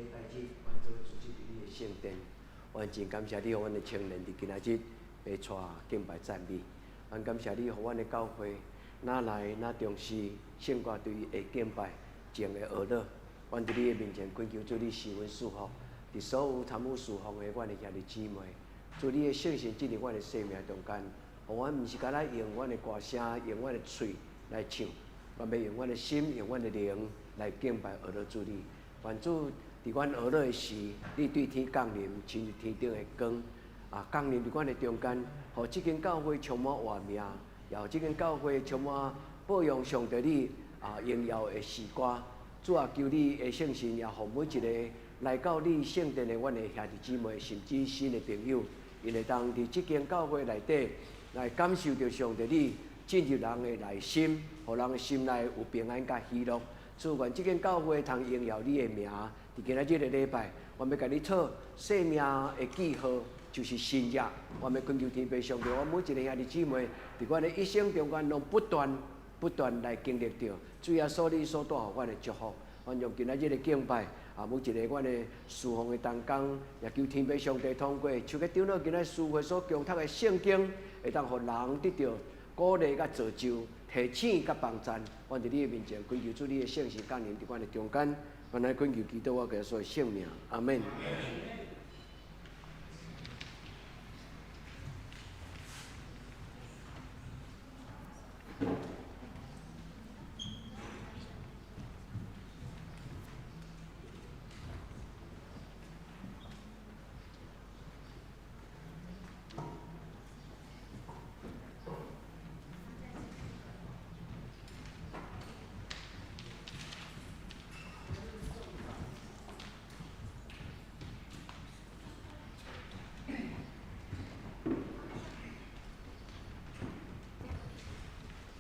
禮拜日，阮做組織你的聖殿，阮真感謝你，予阮的青年佇今仔日欲帶敬拜讚美。阮感謝你，予阮的教會，若來若重視聖歌隊的敬拜，前的學樂。阮佇你的面前懇求主，你賜阮賜福，佇所有參與侍奉的阮的兄弟姊妹，主你的聖神進入阮的生命中間，予阮毋是干焦用阮的歌聲、用阮的喙來唱，阮欲用阮的心、用阮的靈來敬拜學樂主你。願主佇阮學樂的時，你對天降臨，親像天頂的光，啊，降臨佇阮的中間，予這間教會充滿活命，也予這間教會充滿報揚上帝你啊榮耀的詩歌。主啊，求你的聖神也予每一个來到你聖殿的阮的兄弟姊妹，甚至新的朋友，𪜶會當佇這間教會內底來感受著上帝你進入人的內心，予人的心內有平安佮喜樂。主，願這間教會通榮耀你的名。佇今仔日的禮拜，阮欲共你討生命的記號，就是新約。阮欲懇求天父上帝，阮每一个兄弟姊妹，佇阮的一生中間，攏不斷不斷來經歷著主耶穌你所帶予阮的祝福。阮用今仔日的敬拜，啊，每一个阮的侍奉的同工，也求天父上帝通過手個長老今仔書會所強讀的聖經，會當予人得著鼓勵佮造就、提醒佮幫贊。阮佇你的面前，懇求主你的聖神降臨佇阮的中間，阮來懇求基督我耶穌的聖名，阿門。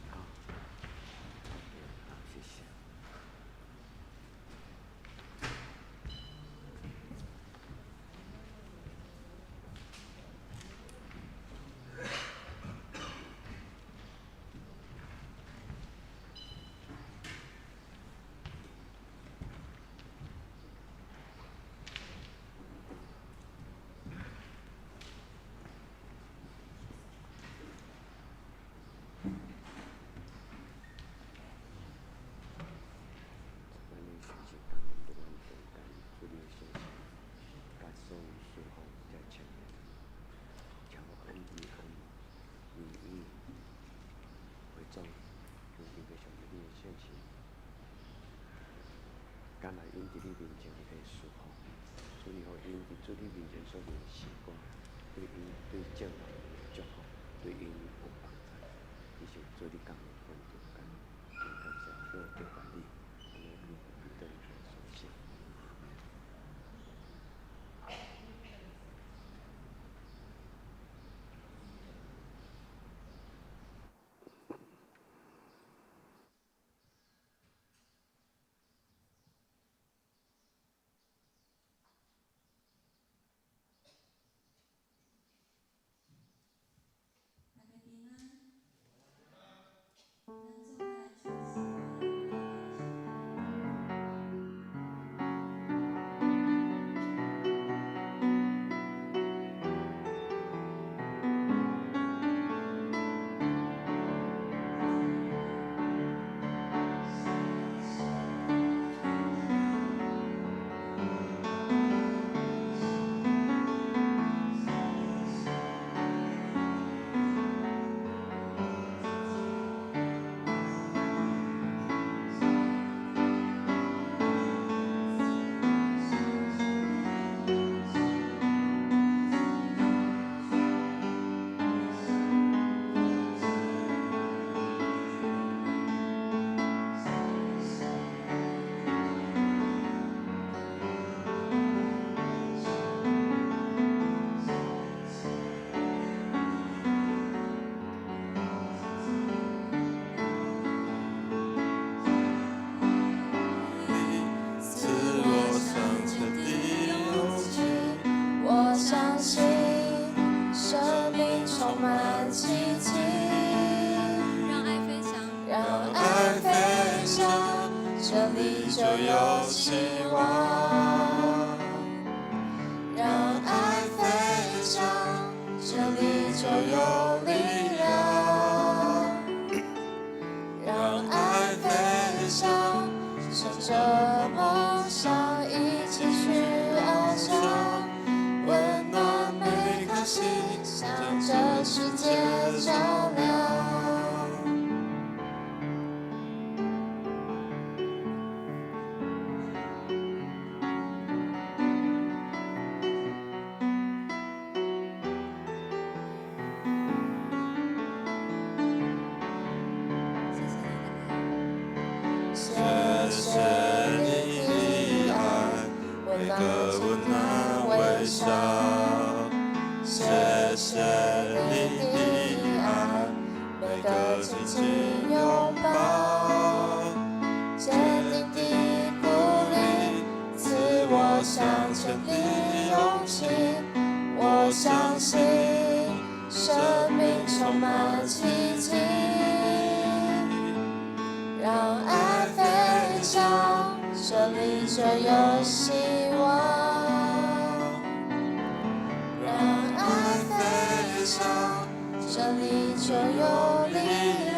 好，好，謝謝。阮的聖神降臨佇阮中間，主你的聖神，佮所有侍奉這青年，喬恩、伊恩、李毅、會長，求天父上帝你的聖神，敢來𪜶佇你面前的侍奉，主你予𪜶佇主你面前所念的詩歌，對𪜶對眾人的祝福，對𪜶有幫助。其實主你降臨阮中間，真感謝主敬拜你，按呢祈求基督耶穌聖名。大家平安，咱做伙來唱詩歌。你賜我向前的勇氣，我相信生命充滿奇蹟，讓愛飛翔，讓愛飛翔，這裡就有希望。有力量。讓愛飛翔，乘著夢想一起去翱翔，溫暖每顆心，向這世界照亮。謝謝謝謝你你的的愛，愛，每溫個溫暖暖微微笑。笑。謝謝謝謝你你的的愛，愛，每每個個緊緊緊緊擁擁抱，抱，堅堅定定的的鼓鼓勵，勵，賜賜我我向向前前的的勇勇氣。氣。我我相相信信生生命命充充滿奇滿奇蹟，蹟，讓愛飛翔，這裡就有希望。讓愛飛翔，這裡就有力量。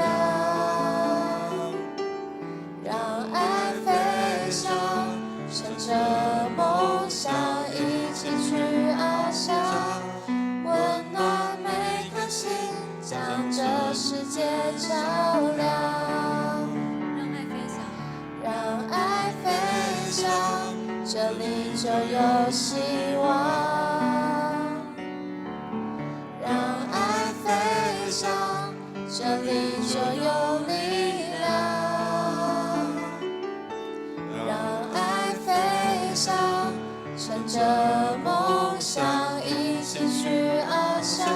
讓愛飛翔，乘著夢想一起去翱翔，溫暖每顆心，將這世界照亮。讓愛飛翔，讓愛飛翔，這裡就有希望。讓愛飛翔，這裡就有力量。讓愛飛翔，乘著夢想一起去翱翔，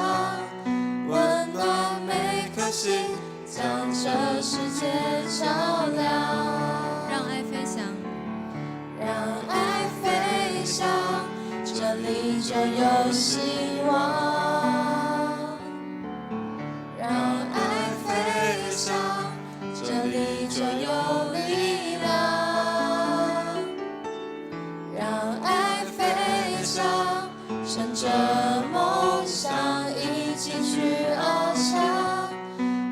溫暖每顆心，將這世界照亮。讓愛飛翔，讓愛飛翔，這裡就有希望。讓愛飛翔，這裡就有力量。讓愛飛翔，乘著夢想一起去翱翔，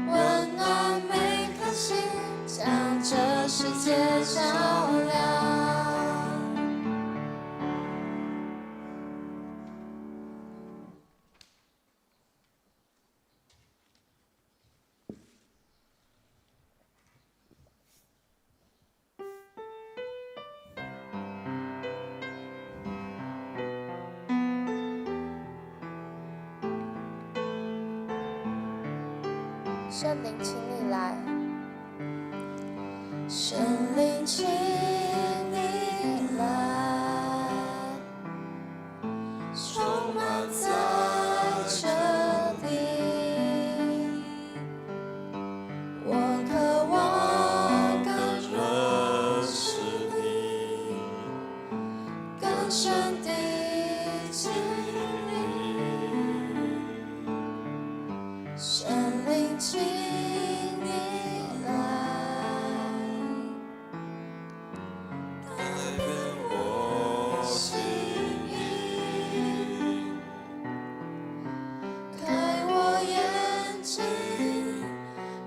溫暖每顆心，將這世界照亮。聖靈，請你來。聖靈，請你來，充滿在這裡。我渴望更認認識識你，你，更深的經歷。聖靈，請你來，改變我心意，開我眼睛，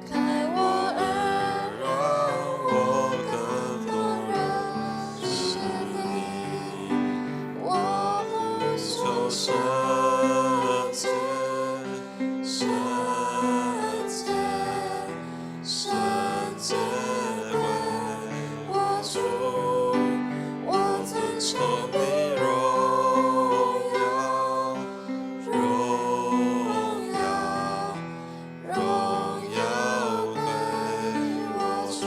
開我耳，讓我更多多認識你。我呼求求聖聖潔，潔，聖潔，聖潔歸我主，我尊求崇你榮耀，榮榮耀，耀，榮榮耀耀歸歸我我主。主。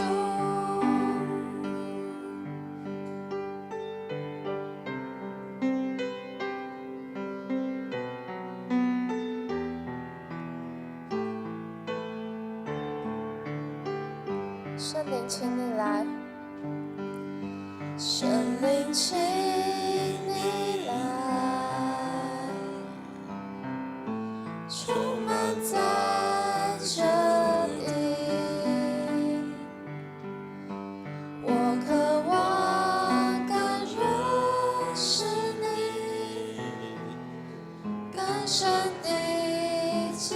聖靈，請你來。聖靈，請你來，充滿在這裡。我渴望更認識你，更深的經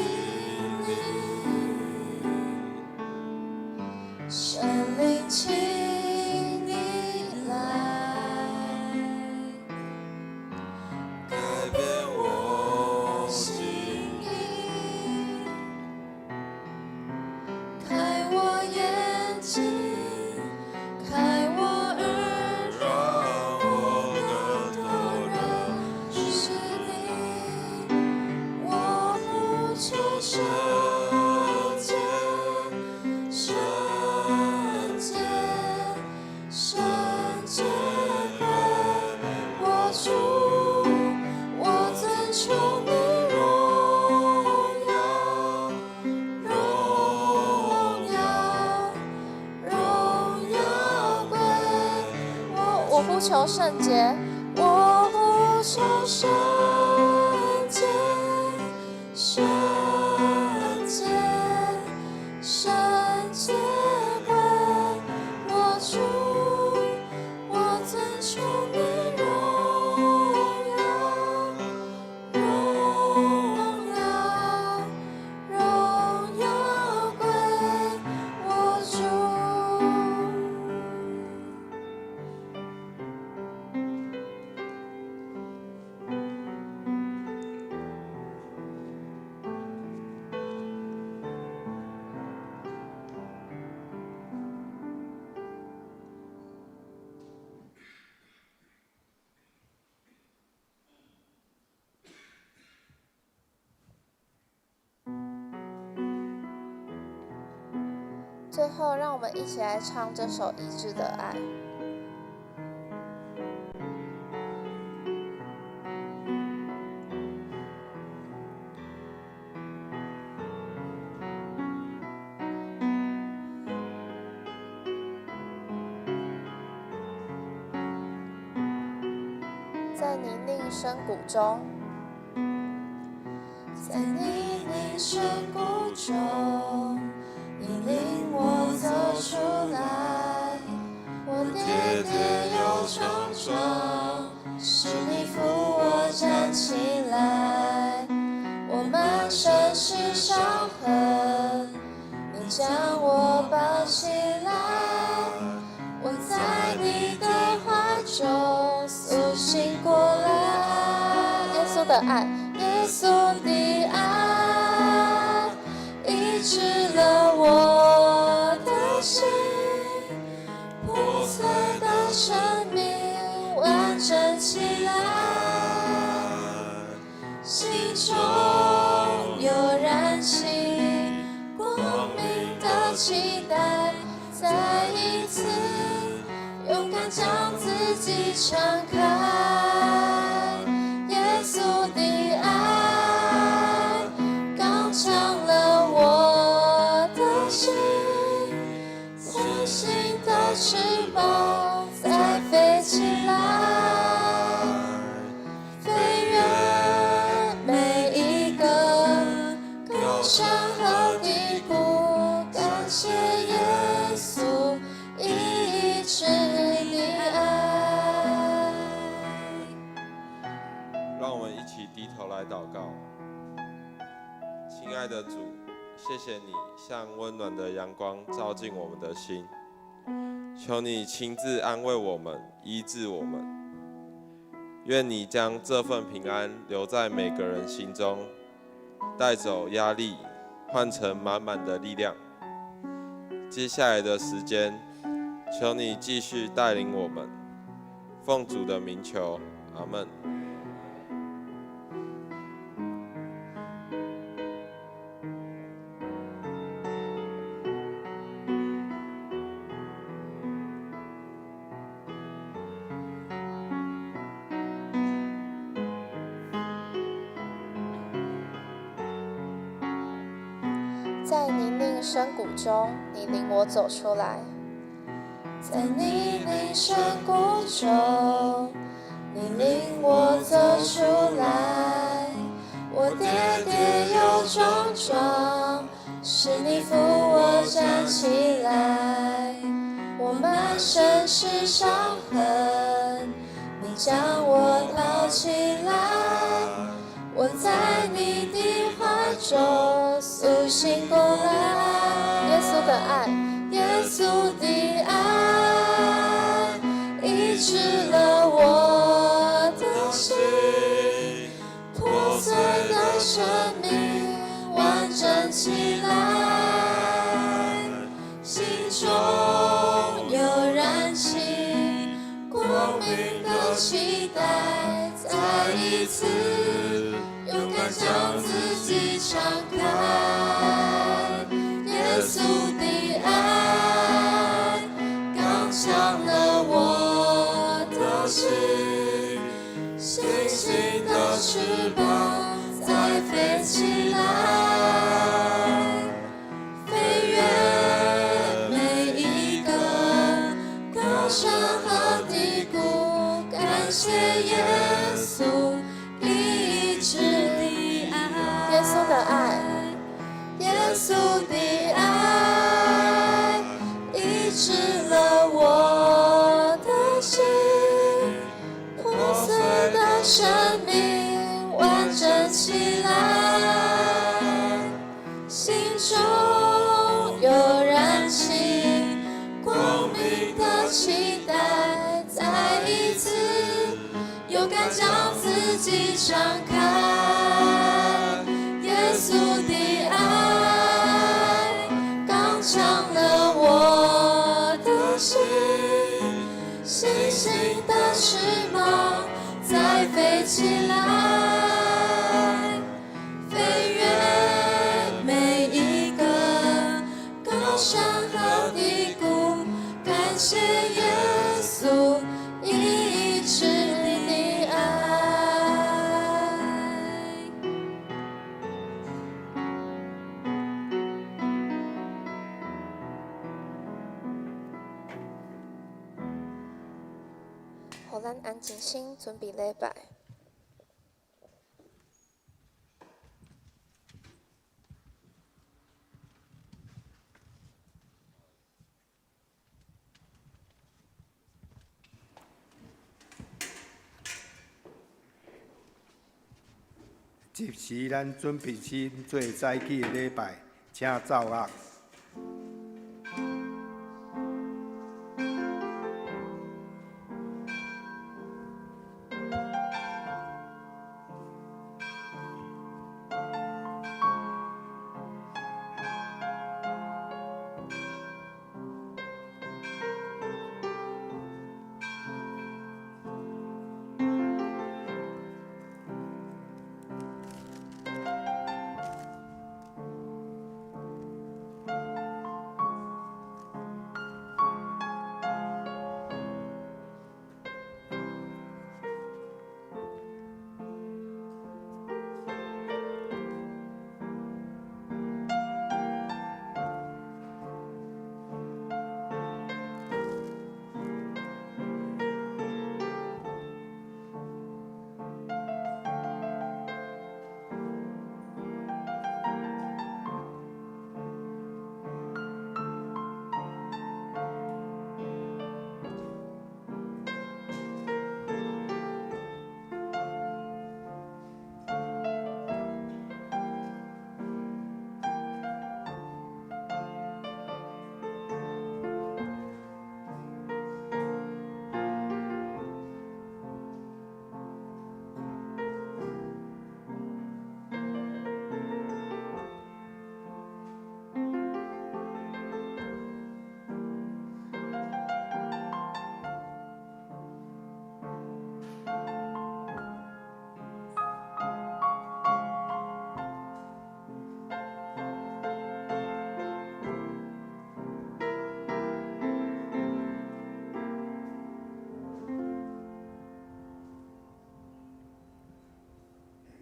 圣灵，请你来，改变我心心意，开我眼睛，开我耳，让我更多认识你。我呼求圣洁，圣洁，圣洁归我主，我尊崇你荣耀，荣耀，荣耀归我。我呼求圣洁，我呼求圣洁，圣洁，圣洁归我主，我尊崇你荣耀，荣耀，荣耀归我主。最后，让我们一起来唱这首《医治的爱》。在泥泞深谷中，在泥泞深谷中，你领我走出来，我跌跌又撞撞，是你扶我站起来。我满身是伤痕，你将我抱起来。我在你的怀中苏醒过来。耶稣的爱，耶稣的爱医治了我的心，破碎的生命完整起来，心中有燃起光明的期待，再一次勇敢将自己敞开。耶稣的爱刚强了我的心，宽心的翅膀再飞起来，飞越每一个高山和低谷，感谢耶稣医治的爱。让我们一起低头来祷告。亲爱的主，谢谢你像温暖的阳光照进我们的心，求你亲自安慰我们，医治我们。愿你将这份平安留在每个人心中，带走压力，换成满满的力量。接下来的时间，求你继续带领我们。奉主的名求，阿门。在泥泞深谷中，你领我走出来。在泥泞深谷中，你领我走出来。我跌跌又撞撞，是你扶我站起来。我满身是伤痕，你将我抱起来。我在你的怀中苏醒过来。耶稣的爱，耶稣的治了我的心，破碎的生命完整起來，心中有燃起光明的期待，再一次勇敢將自己敞開，耶穌的愛剛強了我的心，信心的翅膀再飛起來，飛越每一個高山和低谷，感謝耶穌醫治的愛，耶穌的愛，耶穌的愛醫治了我的心，破碎的生命完整起來，心中有燃起光明的期待，再一次勇敢將自己敞開，耶穌的愛剛強了我的心，信心的翅膀再飛起來，飛越每一個高山和低谷，感謝耶穌醫治的愛。予咱安靜心，準備禮拜。這時咱準備心做早起的禮拜，請奏樂。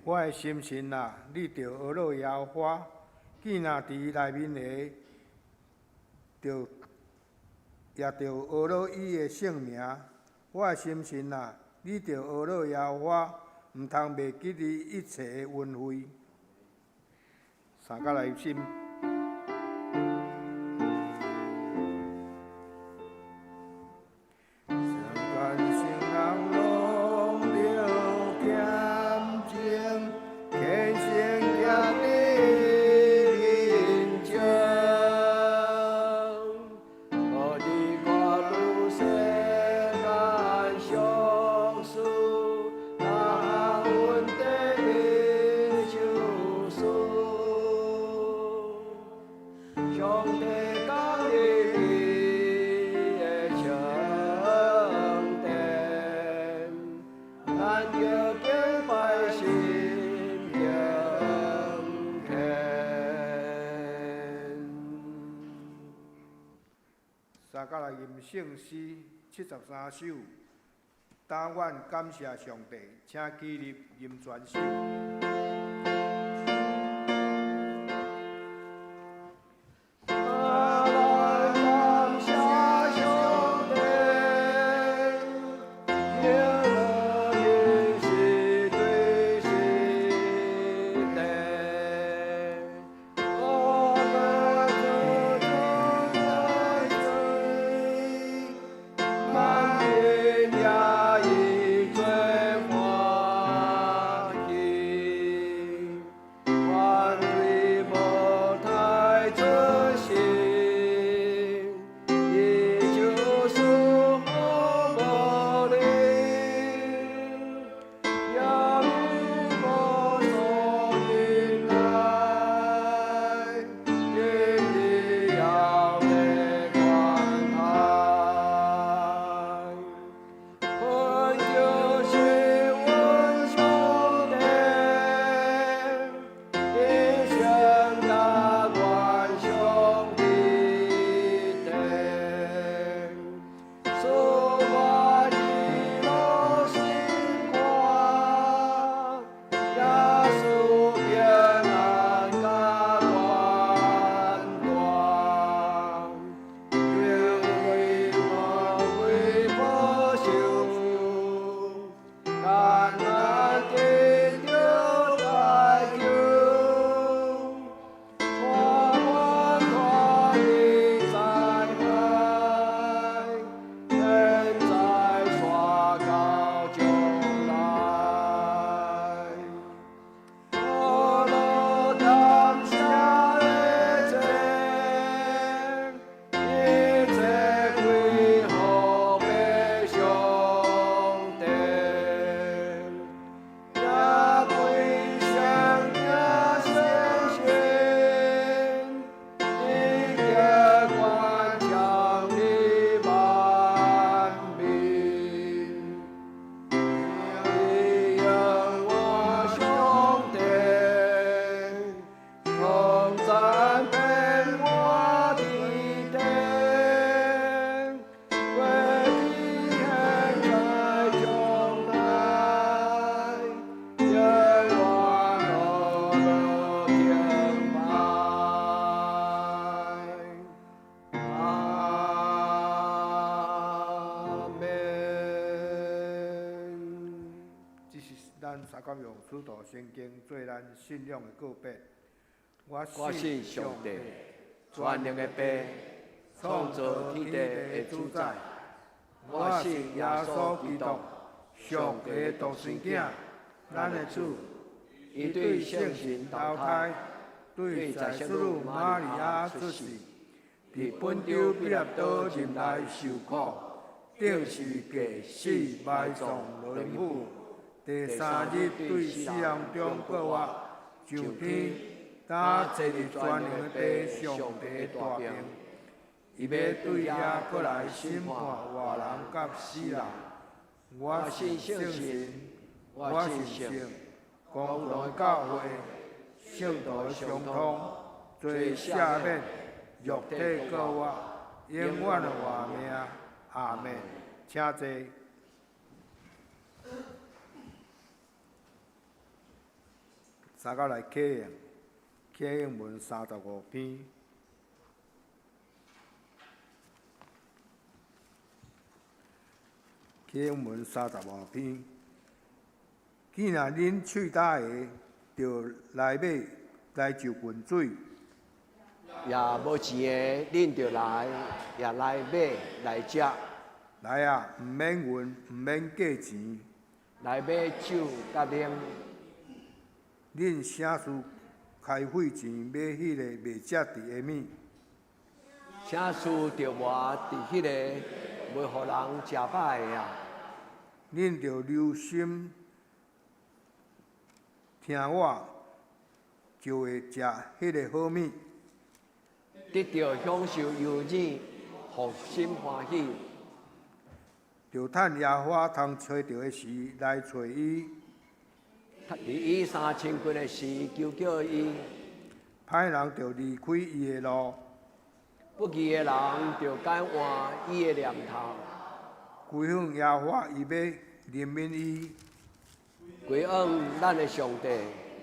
我的心神啊，你著學樂耶和華，囝若佇伊內面的，著也著學樂伊的聖名。我的心神啊，你著學樂耶和華，毋通袂記伊一切的恩惠。三甲來心。無離我拄世間事，三甲來吟聖詩73首，但願感謝上帝，請起立吟全首。使徒聖經做咱信仰的告別。我信上帝，全能的父，創造天地的主宰。我信耶穌基督，上帝的獨生囝，咱的主。伊對聖神投胎，對在聖女瑪利亞出世，佇本丟彼拉多入內受苦，釘十字架死埋葬落府。第三日對死人中復活，上天，擔坐佇全能的父上帝大爿，伊欲對遐閣來審判活人佮死人。我信聖神，我信聖公同的教會，聖徒的相通，罪赦免，肉體復活，永遠的活命。阿們。請坐。三甲來啟應，啟應文35篇。啟應文35篇。既若恁喙焦的，著來買來就近水；也無錢的，恁著來，也來買來食。來啊，毋免銀，毋免價錢。來買酒佮奶。恁啥事開費錢買彼個袂食著的物？啥事著活佇彼个袂予人食飽的啊？恁著留心聽我，就會食彼个好物。得著享受優乳，予心歡喜。著趁耶和華通揣著的時來揣伊。佇伊衫穿過的時，求叫伊。歹人著離開伊的路，不義的人著改換伊的念頭。歸向耶和華，伊欲憐憫伊。歸向咱的上帝，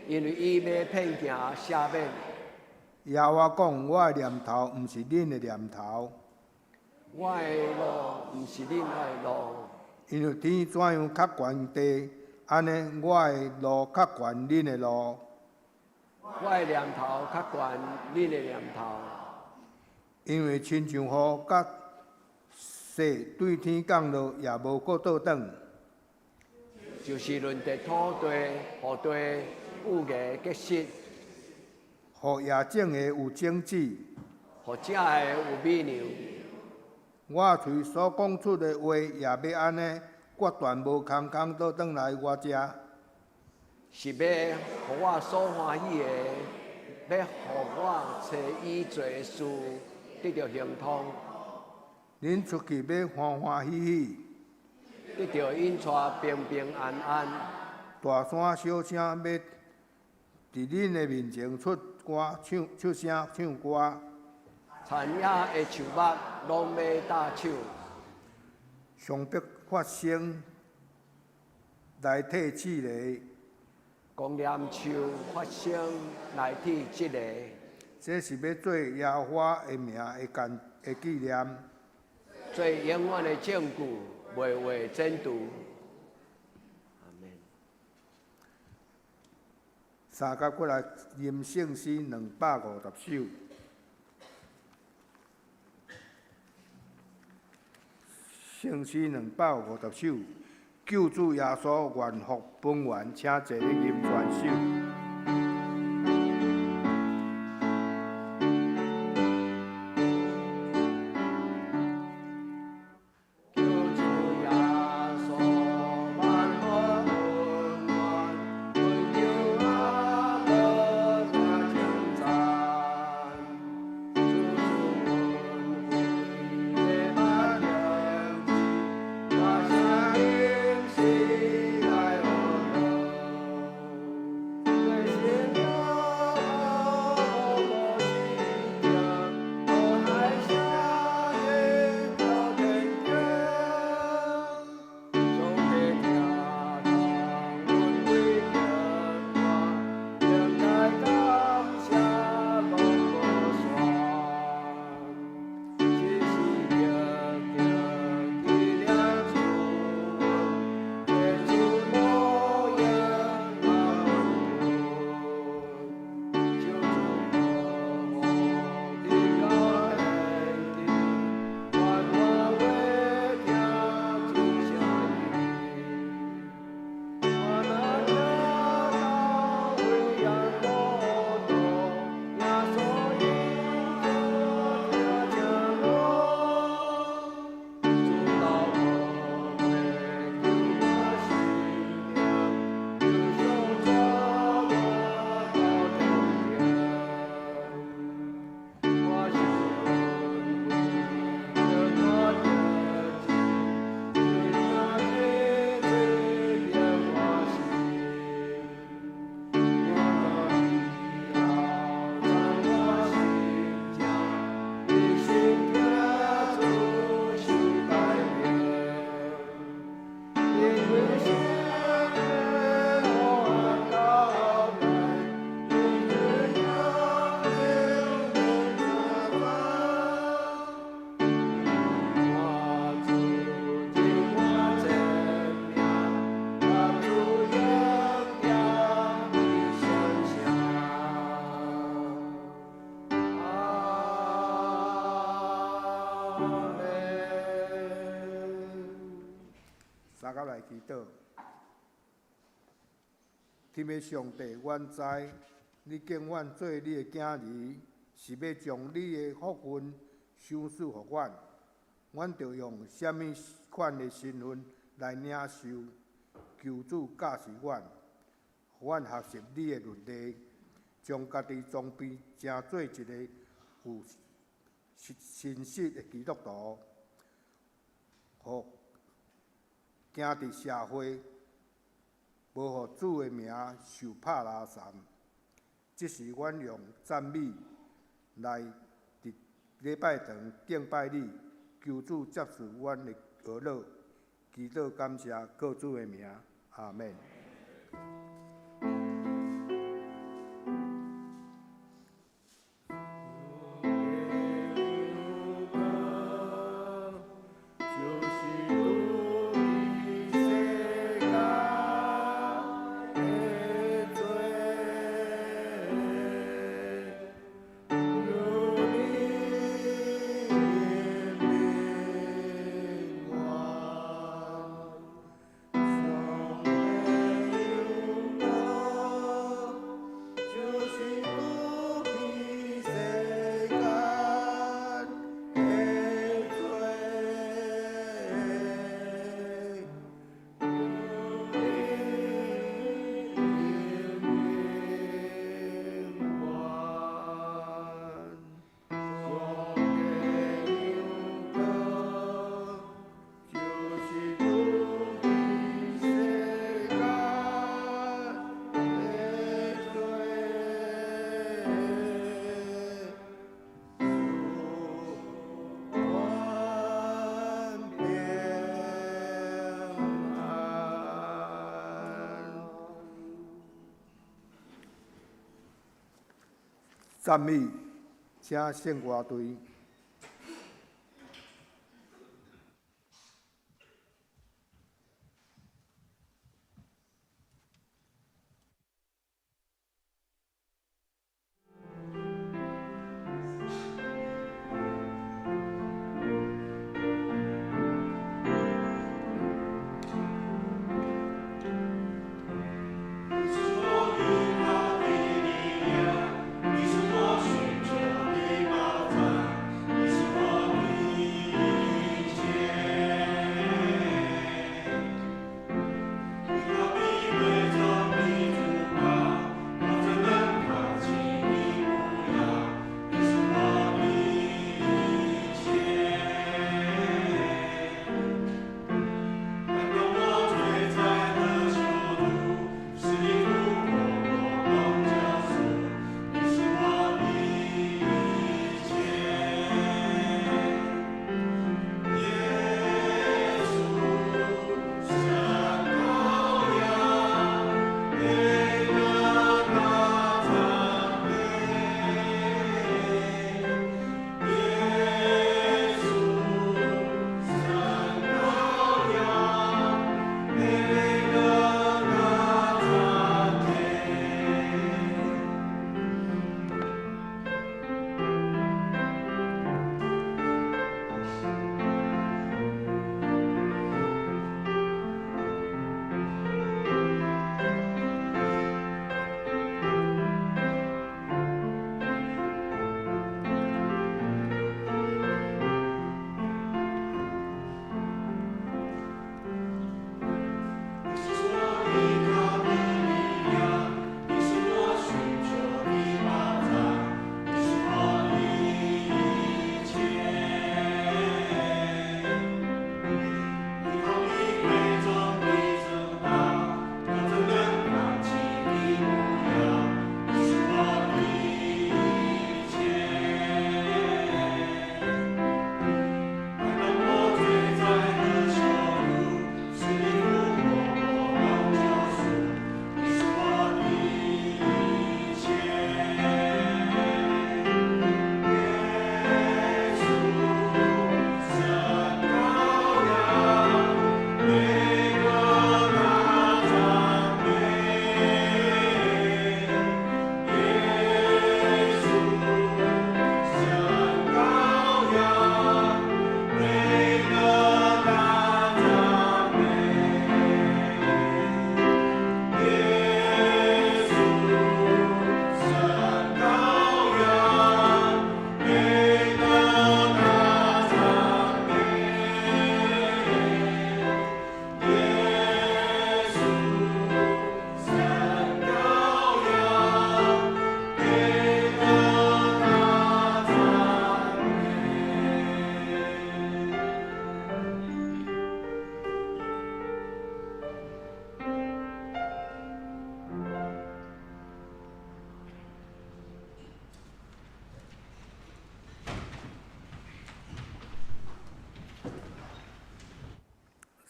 因為伊欲遍行赦免。耶和華講：我的念頭毋是恁的念頭，我的路毋是恁的路。因為天怎樣較懸地，按呢我的路較懸恁的路。我的念頭較懸恁的念頭。因為親像雨佮雪對天降落，也無閣倒轉。就是潤澤土地，予地有芽結實，予野種的有種子，予食的有米糧。我喙所講出的話，也欲按呢，決斷無空空倒轉來我遮。是欲予我所歡喜的，欲予我揣伊做的事得著亨通。恁出去欲歡歡喜喜，得著引帶平平安安。大山小聲欲佇恁的面前出歌唱出聲唱歌。田野的樹木攏欲搭手。上必發聲來替這个。公稔樹發聲來替這个。這是欲做耶和華的名的紀的紀念，做永遠的證據，袂會剪除。阿們。三甲過來吟聖詩250首。聖詩250首，救主耶穌願福本源，請坐咧吟全首。三甲來祈禱，天父上帝，阮知你揀阮做你的囝兒，是欲將你的福分賞賜予阮。阮著用啥物款的身份來領受？求主教示阮，予阮學習你的律例，將家己裝備成做一个有信實的基督徒，予行佇社會，無予主的名受拍拉毆。這是阮用讚美來佇禮拜堂敬拜你，求主接受阮的禱告，祈禱感謝靠主的名，阿們。讚美，請聖歌隊。你是我尋求的寶藏。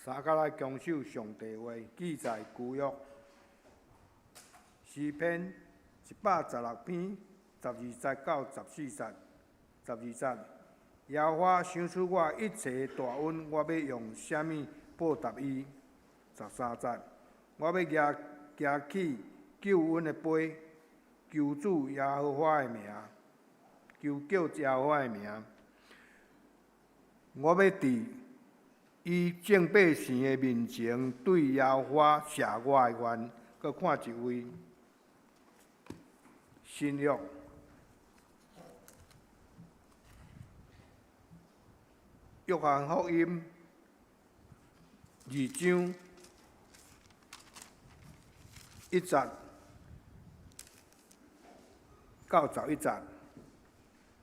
三甲來強守上帝話，記載舊約詩篇116篇12節到14節，12節。耶和華賞賜我一切大恩，我欲用啥物報答伊？13節，我欲舉舉起救恩的杯，求主耶和華的名，求叫耶和華的名。我欲佇伊眾百姓的面前對耶和華謝我的願。閣看一位新約約翰福音2章1節到11節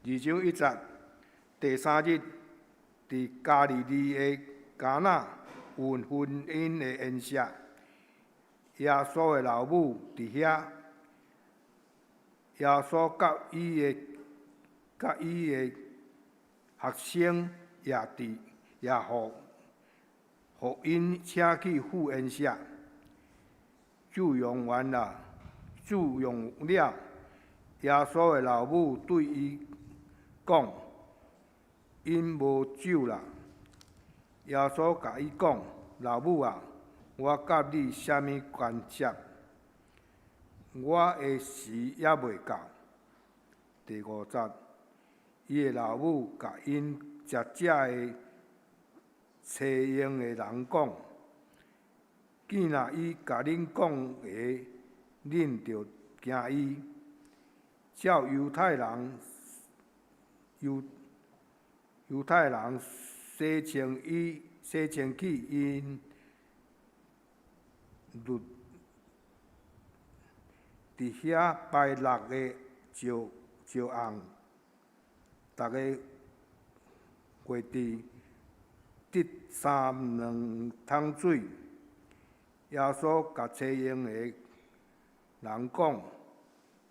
，2章1節，第三日，佇加利利的迦拿有婚姻的宴席，耶穌的老母佇遐，耶穌佮伊的學生也佇，也予𪜶請去赴宴席。酒用完了，酒用了，耶穌的老母對伊講：𪜶無酒啦。耶穌共伊講：老母啊，我佮你啥物干涉？我的時猶未到。第五節，伊的老母共𪜶食這个炊用的人講：既若伊共恁講話，恁著驚伊。照猶太人猶猶太人洗清伊洗清去𪜶律，佇遐拜六的石石甕，逐个月佇得三兩桶水。耶穌共炊用的人講：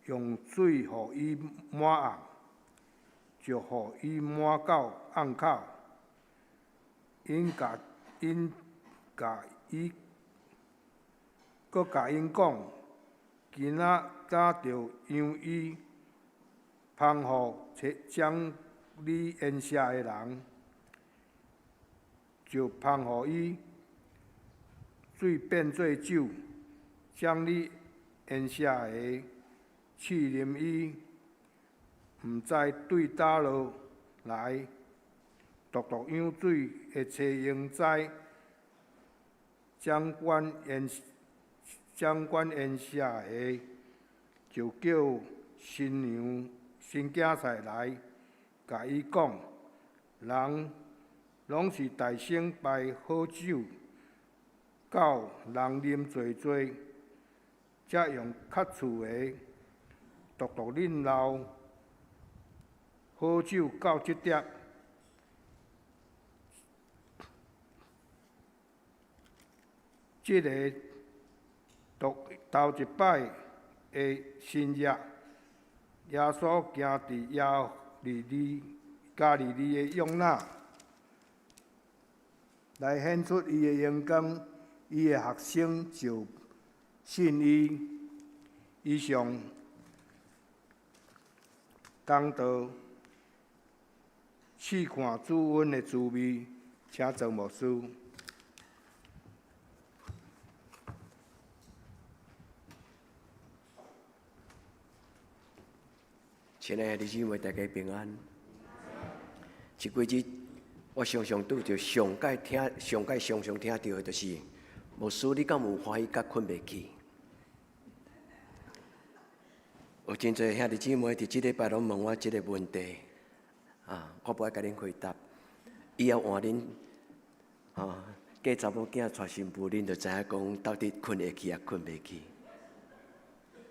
用水予伊抹甕，就予伊抹到甕口。𪜶共𪜶共伊，閣共𪜶講：今仔早著讓伊芳予掌理宴席的人，就芳予伊。水變做酒，掌理宴席的試啉伊，毋知對佗落來，獨獨用水的炊用知掌管宴席的，就叫新娘新囝婿來，共伊講：人攏是大先擺好酒，到人啉濟濟，才用較次的，獨獨恁留好酒到這點。這个頭頭一擺的神跡，耶穌行佇耶利利加利利的約那，來顯出伊的榮光，伊的學生就信伊。以上講道，試看主恩的滋味，請莊牧師。親愛的弟兄姊妹，大家平安。這幾日，我常常拄著上蓋聽、上蓋常常聽著的，就是牧師，你敢有歡喜甲睏袂去？有真濟兄弟姊妹佇這禮拜攏問我這个問題，啊，我無愛共恁回答。以後換恁，啊，嫁查某囝娶新婦，恁就知影講到底睏會去抑睏袂去。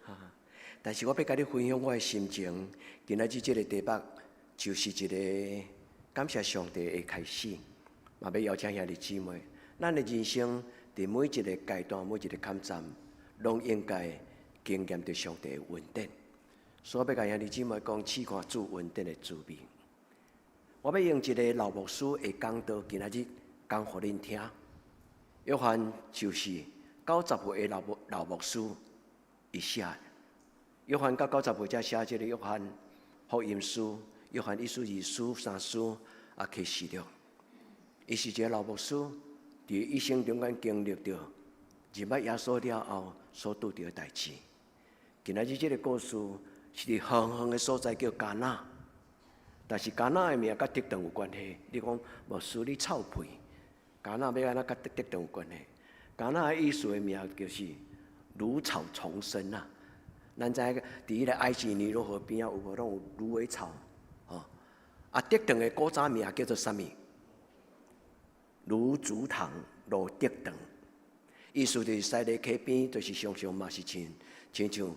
啊，但是我欲共你分享我的心情，今仔日這个題目就是一个感謝上帝的開始，嘛欲邀請兄弟姊妹，咱的人生佇每一个階段、每一个坎站，攏應該經驗著上帝的恩典。所以我欲共兄弟姊妹講，試看主恩典的滋味。我欲用一个老牧師的講道，今仔日講予恁聽。約翰就是九十歲的老牧師伊寫的。約翰到九十歲才寫這個約翰福音書、約翰一書、二書、三書啊啟示錄。伊是一個老牧師，佇一生中間經歷著認捌耶穌了後所拄著的代誌。今仔日這個故事是佇遠遠的所在叫迦拿，但是迦拿的名佮竹塘有關係。你講牧師你臭屁，迦拿欲按怎佮竹塘有關係？迦拿的意思的名就是蘆草叢生啊。咱知影佇彼個埃及尼羅河邊仔有無攏有蘆葦草，吼。啊，竹塘的古早名叫做啥物？蘆竹塘、蘆竹塘。意思就是西螺溪邊，就是常常嘛是親像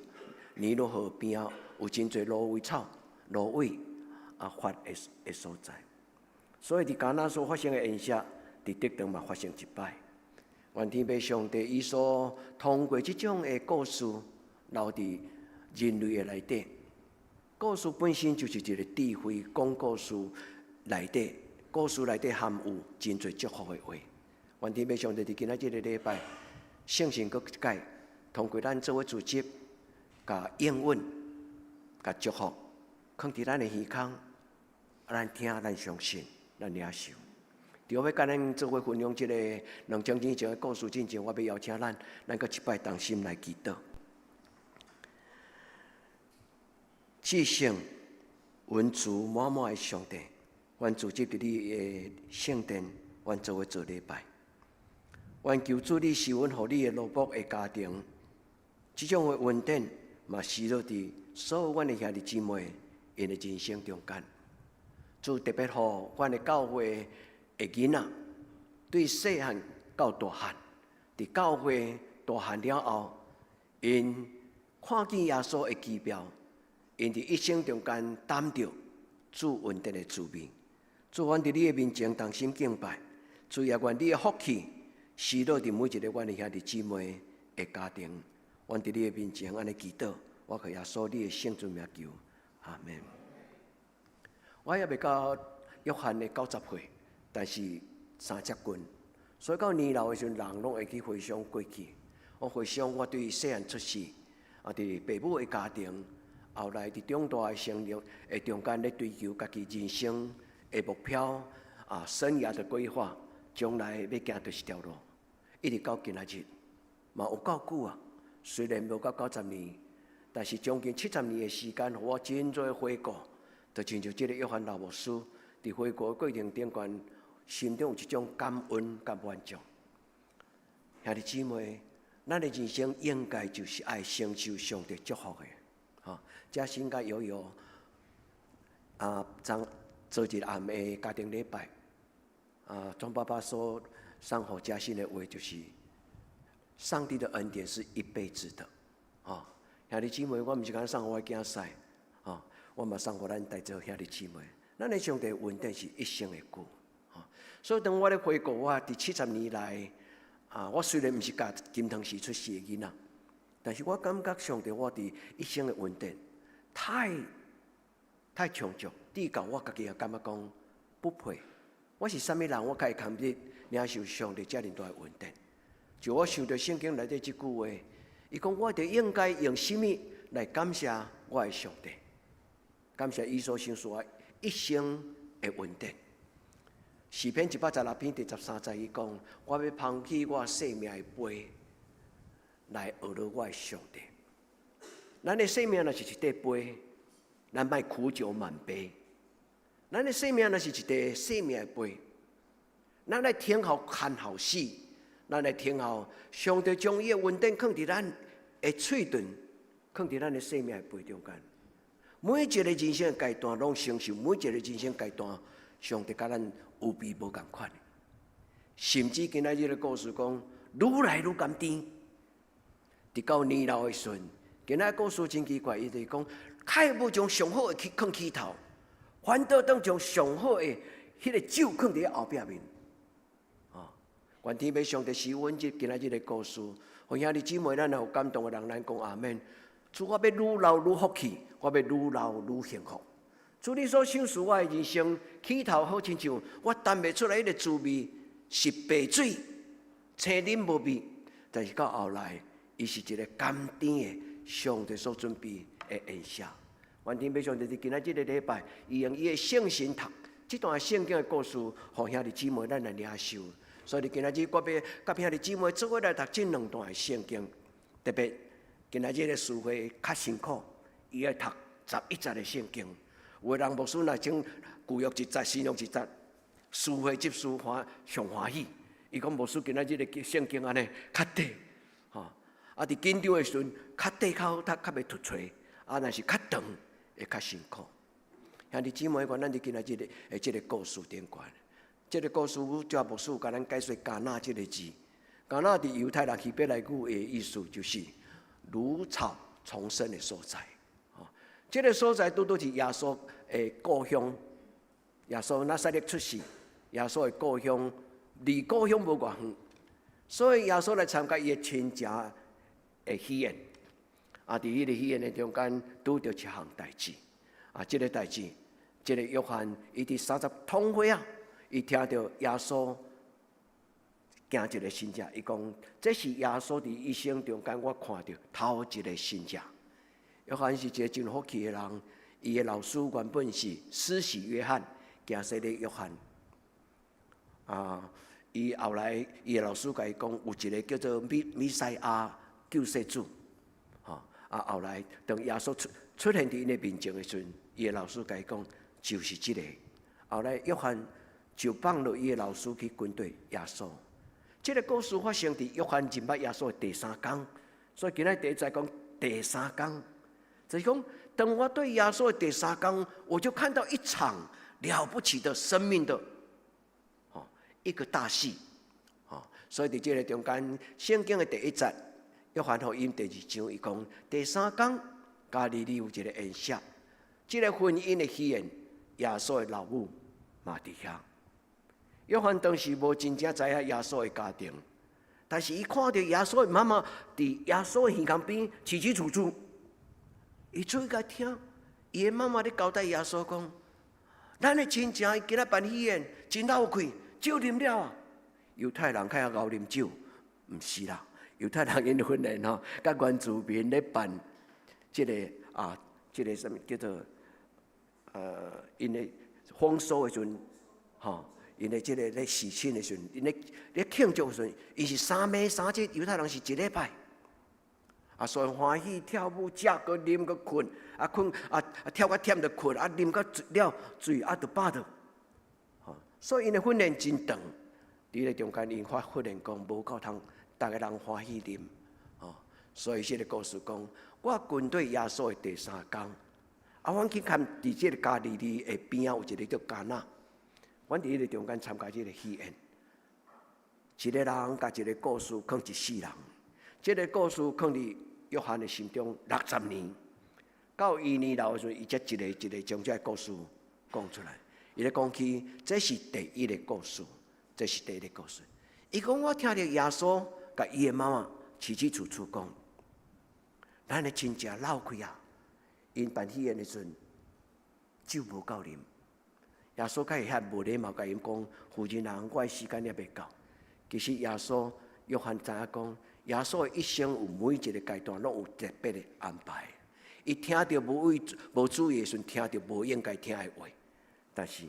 尼羅河邊仔有真濟蘆葦草、蘆葦啊發的所在。所以佇迦拿所發生的宴席，佇竹塘嘛發生一擺。願天父上帝伊所通過這種的故事留佇人類的內底。故事本身就是一個智慧講故事內底，故事內底含有真濟祝福的話。願天父上帝佇今仔這個禮拜，聖神閣一擺，通過咱做伙組織，共應允、共祝福，囥佇咱的耳空，咱聽，咱相信，咱領受。佇我欲共咱做伙分享這個2000年前的故事進前，我欲邀請咱，咱閣一擺同心來祈禱。至聖恩慈滿滿的上帝，阮聚集佇你的聖殿，阮做伙做禮拜。願求主你賜恩予你的奴僕的家庭，這種的恩典嘛，施落佇所有阮的兄弟姊妹𪜶的人生中間。主特別予阮的教會的囡仔，對細漢到大漢，佇教會大漢了後，𪜶看見耶穌的奇妙，𪜶佇一生中間擔著主恩典的滋味。主，阮佇你的面前同心敬拜，主也願你的福氣施落佇每一個阮的兄弟姊妹的家庭。阮佇你的面前按呢祈禱，我靠耶穌你的聖尊名求，阿門。我猶未到約翰的90歲，但是三接近，所以到年老的時陣，人攏會去回想過去。我回想我對細漢出世，啊，佇爸母的家庭，後來佇長大的生活的中間咧追求家己人生的目標，啊，生涯的規劃，將來欲行佗一條路，一直到今仔日，嘛有夠久啊。雖然無到90年，但是將近70年的時間，予我真濟回顧，就親像這個約翰老牧師佇回顧的過程中間，心中有一種感恩佮滿足。兄弟姊妹，咱的人生應該就是愛承受上帝祝福的，吼。這新甲悠悠啊，昨昨日暗的家庭禮拜，啊，莊爸爸所送予嘉信的話就是：上帝的恩典是一輩子的，吼。兄弟姊妹，我毋是干焦送予我囝婿，吼，我嘛送予咱大做兄弟姊妹。咱的上帝恩典是一生的久，吼。所以當我咧回顧我佇70年來，啊，我雖然毋是共金湯匙出世的囡仔，但是我感覺上帝我佇一生的恩典太充足，至到我家己也感覺講不配。我是啥物人？我會堪得領受上帝遮爾大的恩典。就我想著聖經內底這句話，伊講我著應該用啥物來感謝我的上帝？感謝伊所賞賜我一生的恩典。詩篇116篇第13節，伊講：我欲捧起我生命的杯來呵咾我的上帝。咱的生命若是一塊杯，咱莫苦酒滿杯。咱的生命若是一塊生命的杯，咱來聽候看候死，咱來聽候上帝將伊的恩典囥佇咱的喙唇，囥佇咱的生命的杯中間。每一個人生的階段，攏承受每一個人生階段，上帝共咱有備無仝款的。甚至今仔日的故事講，愈來愈甘甜。直到年老的時陣，今仔故事真奇怪，伊就是講，較無將上好的去囥起頭，反倒當將上好的彼個酒囥佇後壁面。哦，願天父上帝賜阮這今仔日的故事，予兄弟姊妹咱若有感動的人，咱講阿們。主，我欲愈老愈福氣，我欲愈老愈幸福。主，你所賞賜我的人生，起頭好親像我擔袂出來彼個滋味是白水，青啉無味，但是到後來，伊是一个甘甜的上帝所準備的宴席。願天父上帝佇今仔這个禮拜，伊用伊的聖神讀這段聖經的故事，予兄弟姊妹咱來領受。所以今仔日我欲佮兄弟姊妹做伙來讀這兩段的聖經，特別今仔日的聚會較辛苦，伊愛讀11節的聖經。有的人牧師若將舊約一節、新約一節，聚會執事歡上歡喜。伊講牧師今仔日的聖經按呢較短，吼，啊佇緊張的時陣較短較好讀，較袂突出，啊若是較長會較辛苦。兄弟姊妹，願咱佇今仔日的這个故事頂懸，這个故事主牧師共咱解說迦拿這个字，迦拿佇猶太人希伯來語的意思就是如草叢生的所在。吼，這个所在拄拄是耶穌的故鄉，耶穌拿撒勒出世，耶穌的故鄉離故鄉無偌遠，所以耶穌來參加伊的親情的喜宴，啊，佇彼个喜宴的中間拄著一項代誌，啊，這个代誌，這个約翰伊佇30通歲仔，伊聽著耶穌行一个神跡，伊講這是耶穌佇一生中間我看著頭一个神跡。約翰是一个真福氣的人，伊的老師原本是施洗約翰，行洗禮約翰。啊，伊後來伊的老師共伊講，有一个叫做彌賽亞救世主，吼啊，後來當耶穌出現佇𪜶的面前的時陣，伊的老師共伊講，就是這个。後來約翰就放予伊的老師去跟綴耶穌。這个故事發生佇約翰認捌耶穌的第三工，所以今仔第一節講第三工，就是講當我對耶穌的第三工，我就看到一場了不起的生命的，吼一個大戲，吼，所以佇這个中間，聖經的第一節，約翰福音第二章，伊講第三工，加利利有一个宴席，這个婚姻的喜宴，耶穌的老母嘛佇遐。約翰當時無真正知影耶穌的家庭，但是伊看著耶穌的媽媽佇耶穌的耳孔邊起起楚楚，伊注意共聽，伊的媽媽咧交代耶穌講：咱的親情伊今仔辦喜宴，真鬧氣，酒啉了啊！猶太人較曉𠢕啉酒，毋是啦，猶太人𪜶訓練吼，佮原住民咧辦這个啊，這个啥物叫做𪜶的豐收的時陣，吼。𪜶的這个咧喜慶的時陣，𪜶咧咧慶祝的時陣，伊是3暝3日，猶太人是一禮拜。啊，所以歡喜跳舞、食閣啉閣睏，啊睏啊啊跳較忝就睏，啊啉較了醉啊就飽著。吼，所以𪜶的訓練真長。佇咧中間，𪜶發現講無夠通，逐个人歡喜啉。吼，所以這个故事講，我跟綴耶穌的第三工，啊，阮去看佇這个加利利的邊仔有一个叫迦拿。阮佇彼个中間參加這个喜宴，一个人共一个故事囥一世人，這个故事囥佇約翰的心中60年，到伊年老的時陣，伊才一个一个將這个故事講出來。伊咧講起，這是第一个故事，這是第一个故事。伊講我聽著耶穌共伊的媽媽起起楚楚講，咱的親戚鬧開啊，𪜶辦喜宴的時陣，酒無夠啉。耶穌較會遐無禮貌，共𪜶講：婦人啊，我的時間猶未到。其實耶穌約翰知影講，耶穌的一生有每一个階段攏有特別的安排。伊聽著無意無注意的時陣，聽著無應該聽的話，但是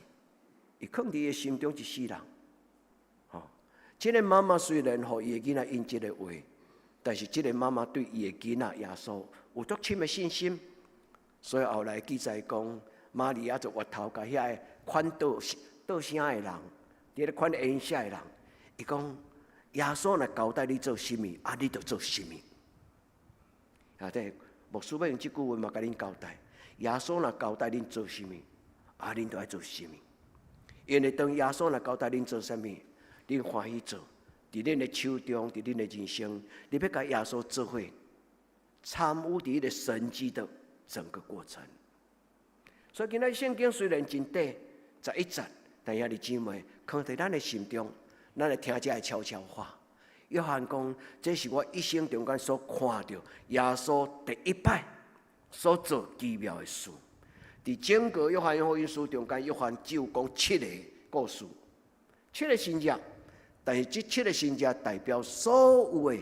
伊囥佇伊的心中一世人。吼，這个媽媽雖然予伊的囡仔應這个話，但是這个媽媽對伊的囡仔耶穌有足深的信心，所以後來記載講，瑪利亞就回頭共遐个款倒倒聲的人，佇咧款宴席的人，伊講耶穌若交代你做啥物，啊，你就做啥物。啊，這牧師欲用這句話嘛，共恁交代，耶穌若交代恁做啥物，啊，恁就愛做啥物。因為當耶穌若交代恁做啥物，恁歡喜做，佇恁的手中，佇恁的人生，你欲共耶穌做伙，參與佇彼个神蹟的整個過程。所以今仔聖經雖然真短，11節，但兄弟姊妹，囥佇咱的心中，咱來聽這个悄悄話。約翰講，這是我一生中間所看著耶穌第一擺所做奇妙的事。佇整個約翰福音書中間，約翰只有講七个故事，七个神跡。但是這七个神跡代表所有的，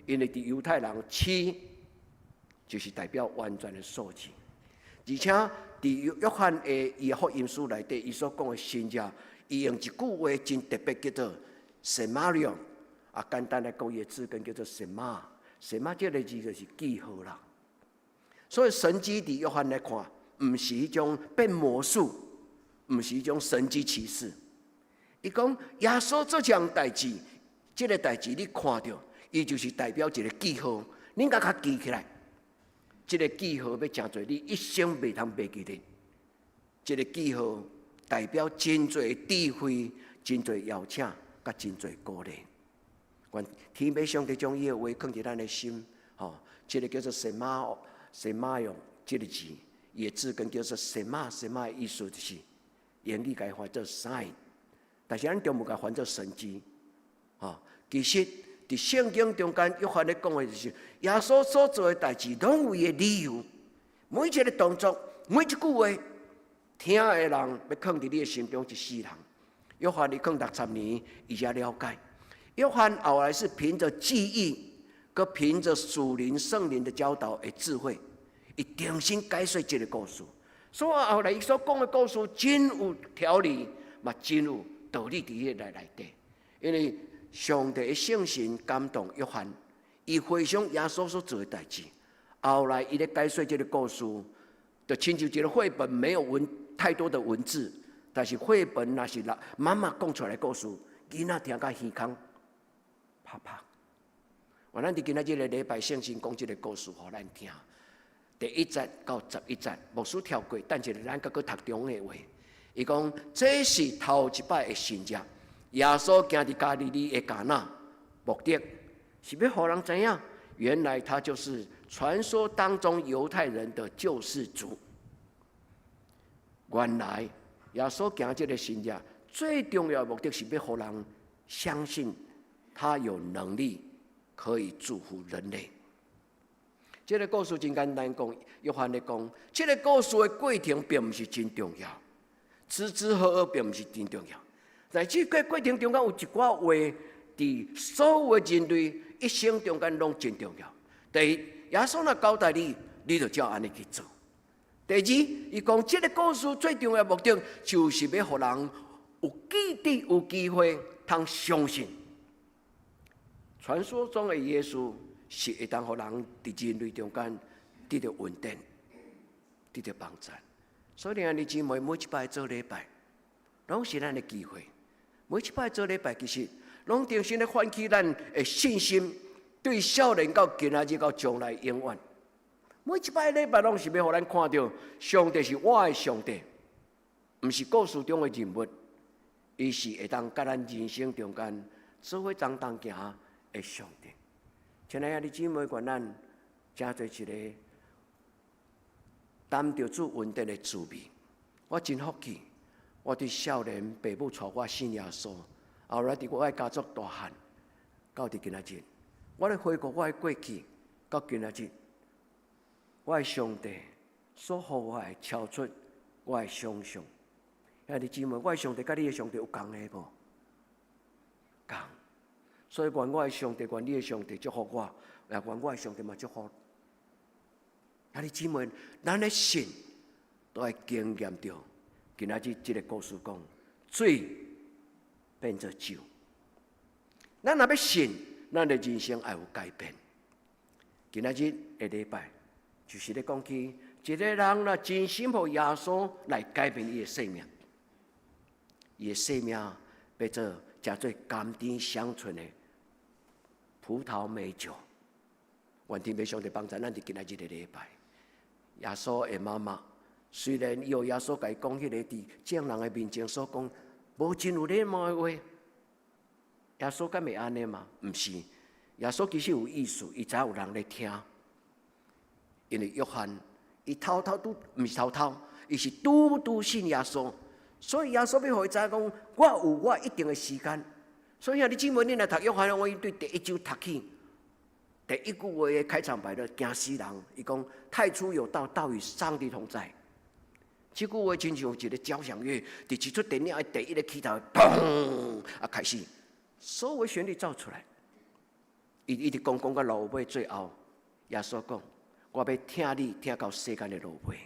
因為佇猶太人七就是代表完全的數字，而且佇約翰的伊的福音書內底，伊所講的神跡，伊用一句話真特別，叫做 “semarion”。啊，簡單來講，伊的字根叫做 “sema”，“sema” 這个字就是記號啦。所以神蹟佇約翰來看，毋是彼種變魔術，毋是彼種神蹟奇事。伊講耶穌做這項代誌，這个代誌你看著，伊就是代表一个記號，恁共較記起來。這个記號欲成做你一生袂通袂記得。這个記號代表真濟智慧、真濟邀請、佮真濟鼓勵。願天父上帝將伊的話囥佇咱的心，吼，這个叫做 sema，semaion 這个字，伊的字根叫做 sema，sema 的意思就是英語共伊翻做 sign，但是咱中文共翻做神蹟，吼，其實佇聖經中間，約翰咧講的就是耶穌所做的代誌，攏有伊的理由，每一个動作，每一句話，聽的人欲囥佇你的心中一世人。約翰伊囥60年，伊才了解。約翰後來是憑著記憶，閣憑著屬靈聖靈的教導的智慧，伊重新解說這个故事。所以後來伊所講的故事真有條理，嘛真有道理佇彼個內底。因為上帝的聖神感動約翰，伊回想耶穌所做的代誌。後來伊咧解說這个故事，就親像一个繪本，沒有文太多的文字，但是繪本若是媽媽講出來的故事，囡仔聽甲耳孔拍拍。願咱佇今仔這个禮拜聖經講這个故事予咱聽。第一節到11節，牧師跳過，等一下咱閣閣讀中的話。伊講這是頭一擺的神跡，耶穌行佇加利利的迦拿，目的是欲予人知影，原來他就是傳說當中猶太人的救世主。原來耶穌行這个神跡，最重要的目的是欲予人相信他有能力可以祝福人類。這个故事真簡單講，約翰咧講，這个故事的過程並毋是真重要，吃吃喝喝並毋是真重要。在這个過程中間有一寡話，佇所有的人類一生中間攏真重要。第一，耶穌若交代你，你就照按呢去做。第二，伊講這个故事最重要的目的，就是欲予人有記得、有機會通相信。傳說中的耶穌是會當予人佇人類中間得著恩典、得著幫助。所以，兄弟姊妹每一擺做禮拜，攏是咱的機會。每一擺做禮拜，其實攏重新咧喚起咱的信心，對少年到今仔日到將來永遠。每一擺禮拜攏是欲予咱看著，上帝是我的上帝，毋是故事中的人物，伊是會當佮咱人生中間做伙同同行的上帝。親愛的兄弟姊妹，願咱成做一個擔著主恩典的滋味。我真福氣，我佇少年爸母帶我信耶穌，後來佇我的家族大漢，到佇今仔日，我咧回顧我的過去，到今仔日，我的上帝所予我的超出我的想象。兄弟姊妹，我的上帝佮你的上帝有仝的無？仝。所以願我的上帝，願你的上帝祝福我，也願我的上帝嘛祝福。兄弟姊妹，咱的信都愛經驗著。今仔日這个故事講，水變做酒。咱若欲信，咱的人生愛有改變。今仔日的禮拜，就是咧講起一个人若真心予耶穌來改變伊的生命，伊的生命變做誠做甘甜香醇的葡萄美酒。願天父上帝幫助咱佇今仔日的禮拜。耶穌的媽媽雖然伊予耶穌共伊講彼个佇眾人的面前所講無真有禮貌的話，耶穌敢會按呢嗎？毋是，耶穌其實有意思，伊知影有人咧聽。因為約翰，伊偷偷拄，毋是偷偷，伊是拄拄信耶穌，所以耶穌欲予伊知影講，我有我一定的時間。所以兄弟姊妹，恁若讀約翰福音對第一章讀起，第一句話的開場白就驚死人。伊講太初有道，道與上帝同在。這句話親像一个交響樂，佇這齣電影的第一个起頭，砰啊開始，所有旋律造出來。伊一直講講到落尾最後，耶穌講：我欲疼你，疼到世間的落尾。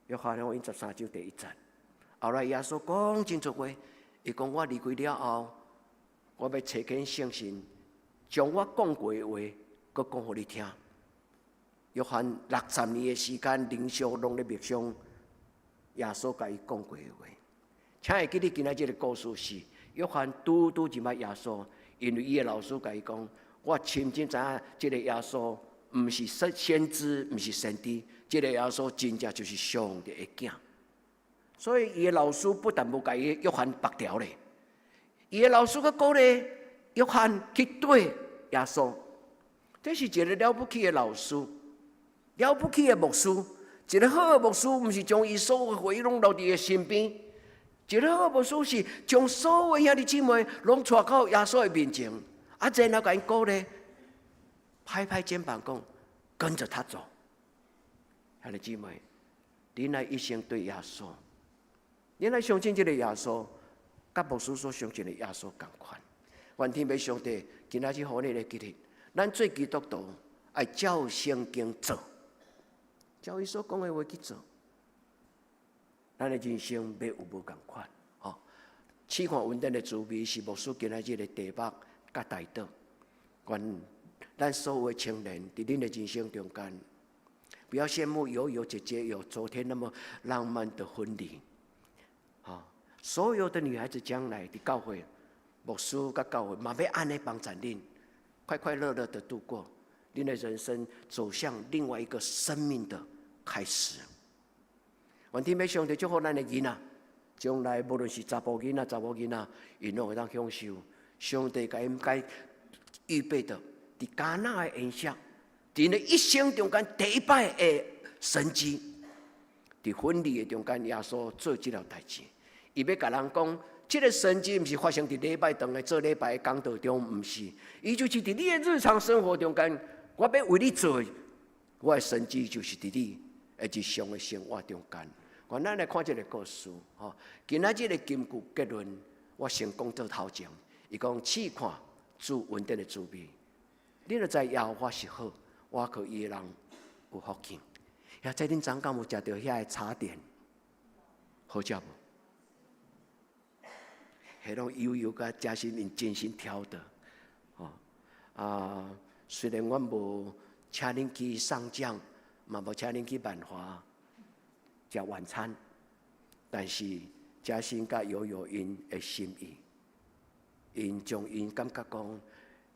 約翰福音13章第1節。後來耶穌講真濟話，伊講我離開了後，我欲差遣聖神，將我講過的話，閣講予你聽。約翰60年的時間，靈修攏咧默想耶穌共伊講過的話。請會記得今仔這个故事是約翰拄拄認捌耶穌，因為伊的老師共伊講：我深深知影，這个耶穌毋是先知，毋是先知，這个耶穌真正就是上帝的囝。所以伊的老師不但無共伊約翰縛牢咧，伊的老師閣鼓勵約翰去綴耶穌。這是一个了不起的老師，了不起的牧師。一个好的牧師，毋是將伊所有的回憶攏留佇伊身邊。一个好的牧師是將所有兄弟姊妹攏帶到耶穌的面前，啊，然後共𪜶鼓勵，拍拍肩膀講，跟着他走。兄弟姊妹，恁愛一生綴耶穌，恁愛相信這个耶穌，佮牧師所相信的耶穌仝款。願天父上帝今仔日予你來記得，咱做基督徒愛照聖經做，照伊所講的話去做。咱的人生欲有無仝款，吼！試看恩典的滋味是牧師今仔日的題目佮代禱。願咱所有的青年佇恁的人生中間，不要羨慕友友姐姐有昨天那麼浪漫的婚禮，吼！所有的女孩子將來佇教會，牧師佮教會嘛欲按呢幫助恁，快快樂樂的度過恁的人生，走向另外一個生命的開始。願天父上帝祝福咱的囡仔，將來無論是查埔囡仔、查某囡仔，𪜶攏會當享受上帝共𪜶該預備的，佇迦拿的宴席，佇𪜶的一生中間第一擺的神蹟，佇婚禮的中間，耶穌做這條代誌，伊欲共人講，這个神蹟毋是發生佇禮拜堂的做禮拜的講道中，毋是，伊就是佇你的日常生活中間，我欲為你做，我的神蹟就是佇你的日常的生活中間。我咱來看這个故事，吼，今仔這个金句結論，我先講做頭前。伊講試看主恩典的滋味，你若知耶和華是好，倚靠伊的人有福氣。遐在恁昨昏有食著遐个茶點，好食無？彼攏悠悠佮嘉欣𪜶精心挑的，吼啊！雖然阮無請恁去上將，嘛無請恁去萬華食晚餐，但是嘉欣佮悠悠𪜶的心意，𪜶將𪜶感覺講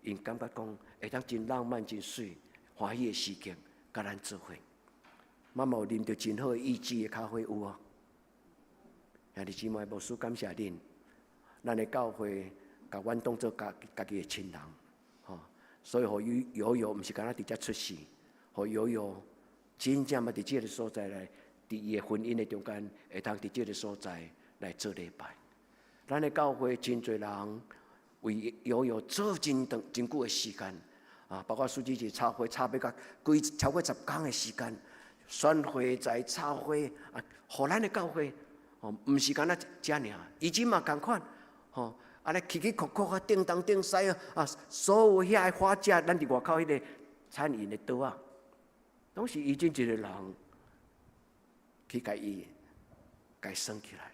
，𪜶感覺講會當真浪漫、真媠、歡喜的時間，佮咱做伙。嘛有啉著真好的意志的咖啡有無？兄弟姊妹，牧師感謝恁，咱的教會共阮當做家家己的親人，吼，所以予悠悠毋是干焦佇遮出世，予悠悠真正嘛佇這个所在來，佇伊的婚姻的中間，會當佇這个所在來做禮拜。咱的教會真濟人為悠悠做真長真久的時間，啊，包括蘇姊姐插花插欲甲幾超過10工的時間，選花材插花啊，予咱的教會，吼，毋是干焦遮爾，伊這嘛仝款，吼，啊咧起起曲曲啊，叮當叮西啊，啊，所有遐个花架，咱佇外口彼个餐飲的桌仔，攏是伊這一个人去共伊共算起來。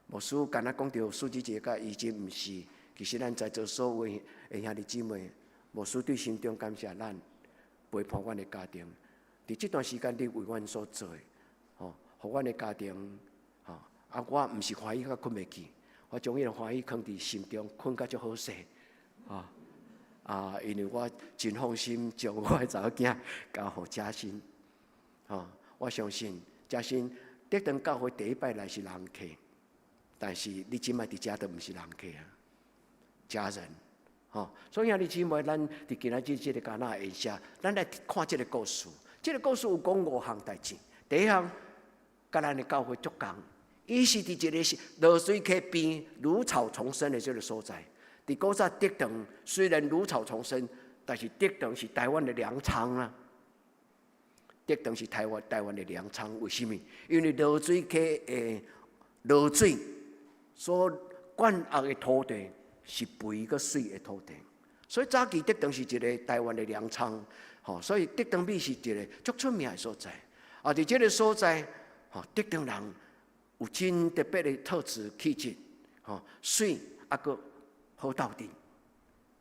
牧師干焦講著蘇姊姐佮伊這毋是，其實咱在座所有的兄弟姊妹，牧師對心中感謝咱陪伴阮的家庭，佇這段時間你為阮所做的，吼，予阮的家庭，吼，啊，我毋是歡喜甲睏袂去，我將彼个歡喜囥佇心中，睏甲足好勢，吼，啊，因為我真放心將我的查某囝交予嘉欣，吼，我相信嘉欣得當教會第一擺來是人客，但是你這擺佇遮都毋是人客啊，家人，吼，所以兄弟姊妹，咱佇今仔日這个迦拿宴席，咱來看這个故事。這个故事有講五項代誌。第一項，佮咱的教會足仝，伊是佇一个是濁水溪邊芦草叢生的這个所在。佇古早竹塘雖然芦草叢生，但是竹塘是台灣的糧倉啊。竹塘是台灣的糧倉，為啥物？因為濁水溪的濁水所灌壓的土地，是肥閣媠的土地，所以早期竹塘是一个台灣的糧倉，吼，所以竹塘米是一個足出名的所在。啊，佇這个所在，吼，竹塘人有真特別的特質氣質，吼，媠啊閣好鬥陣。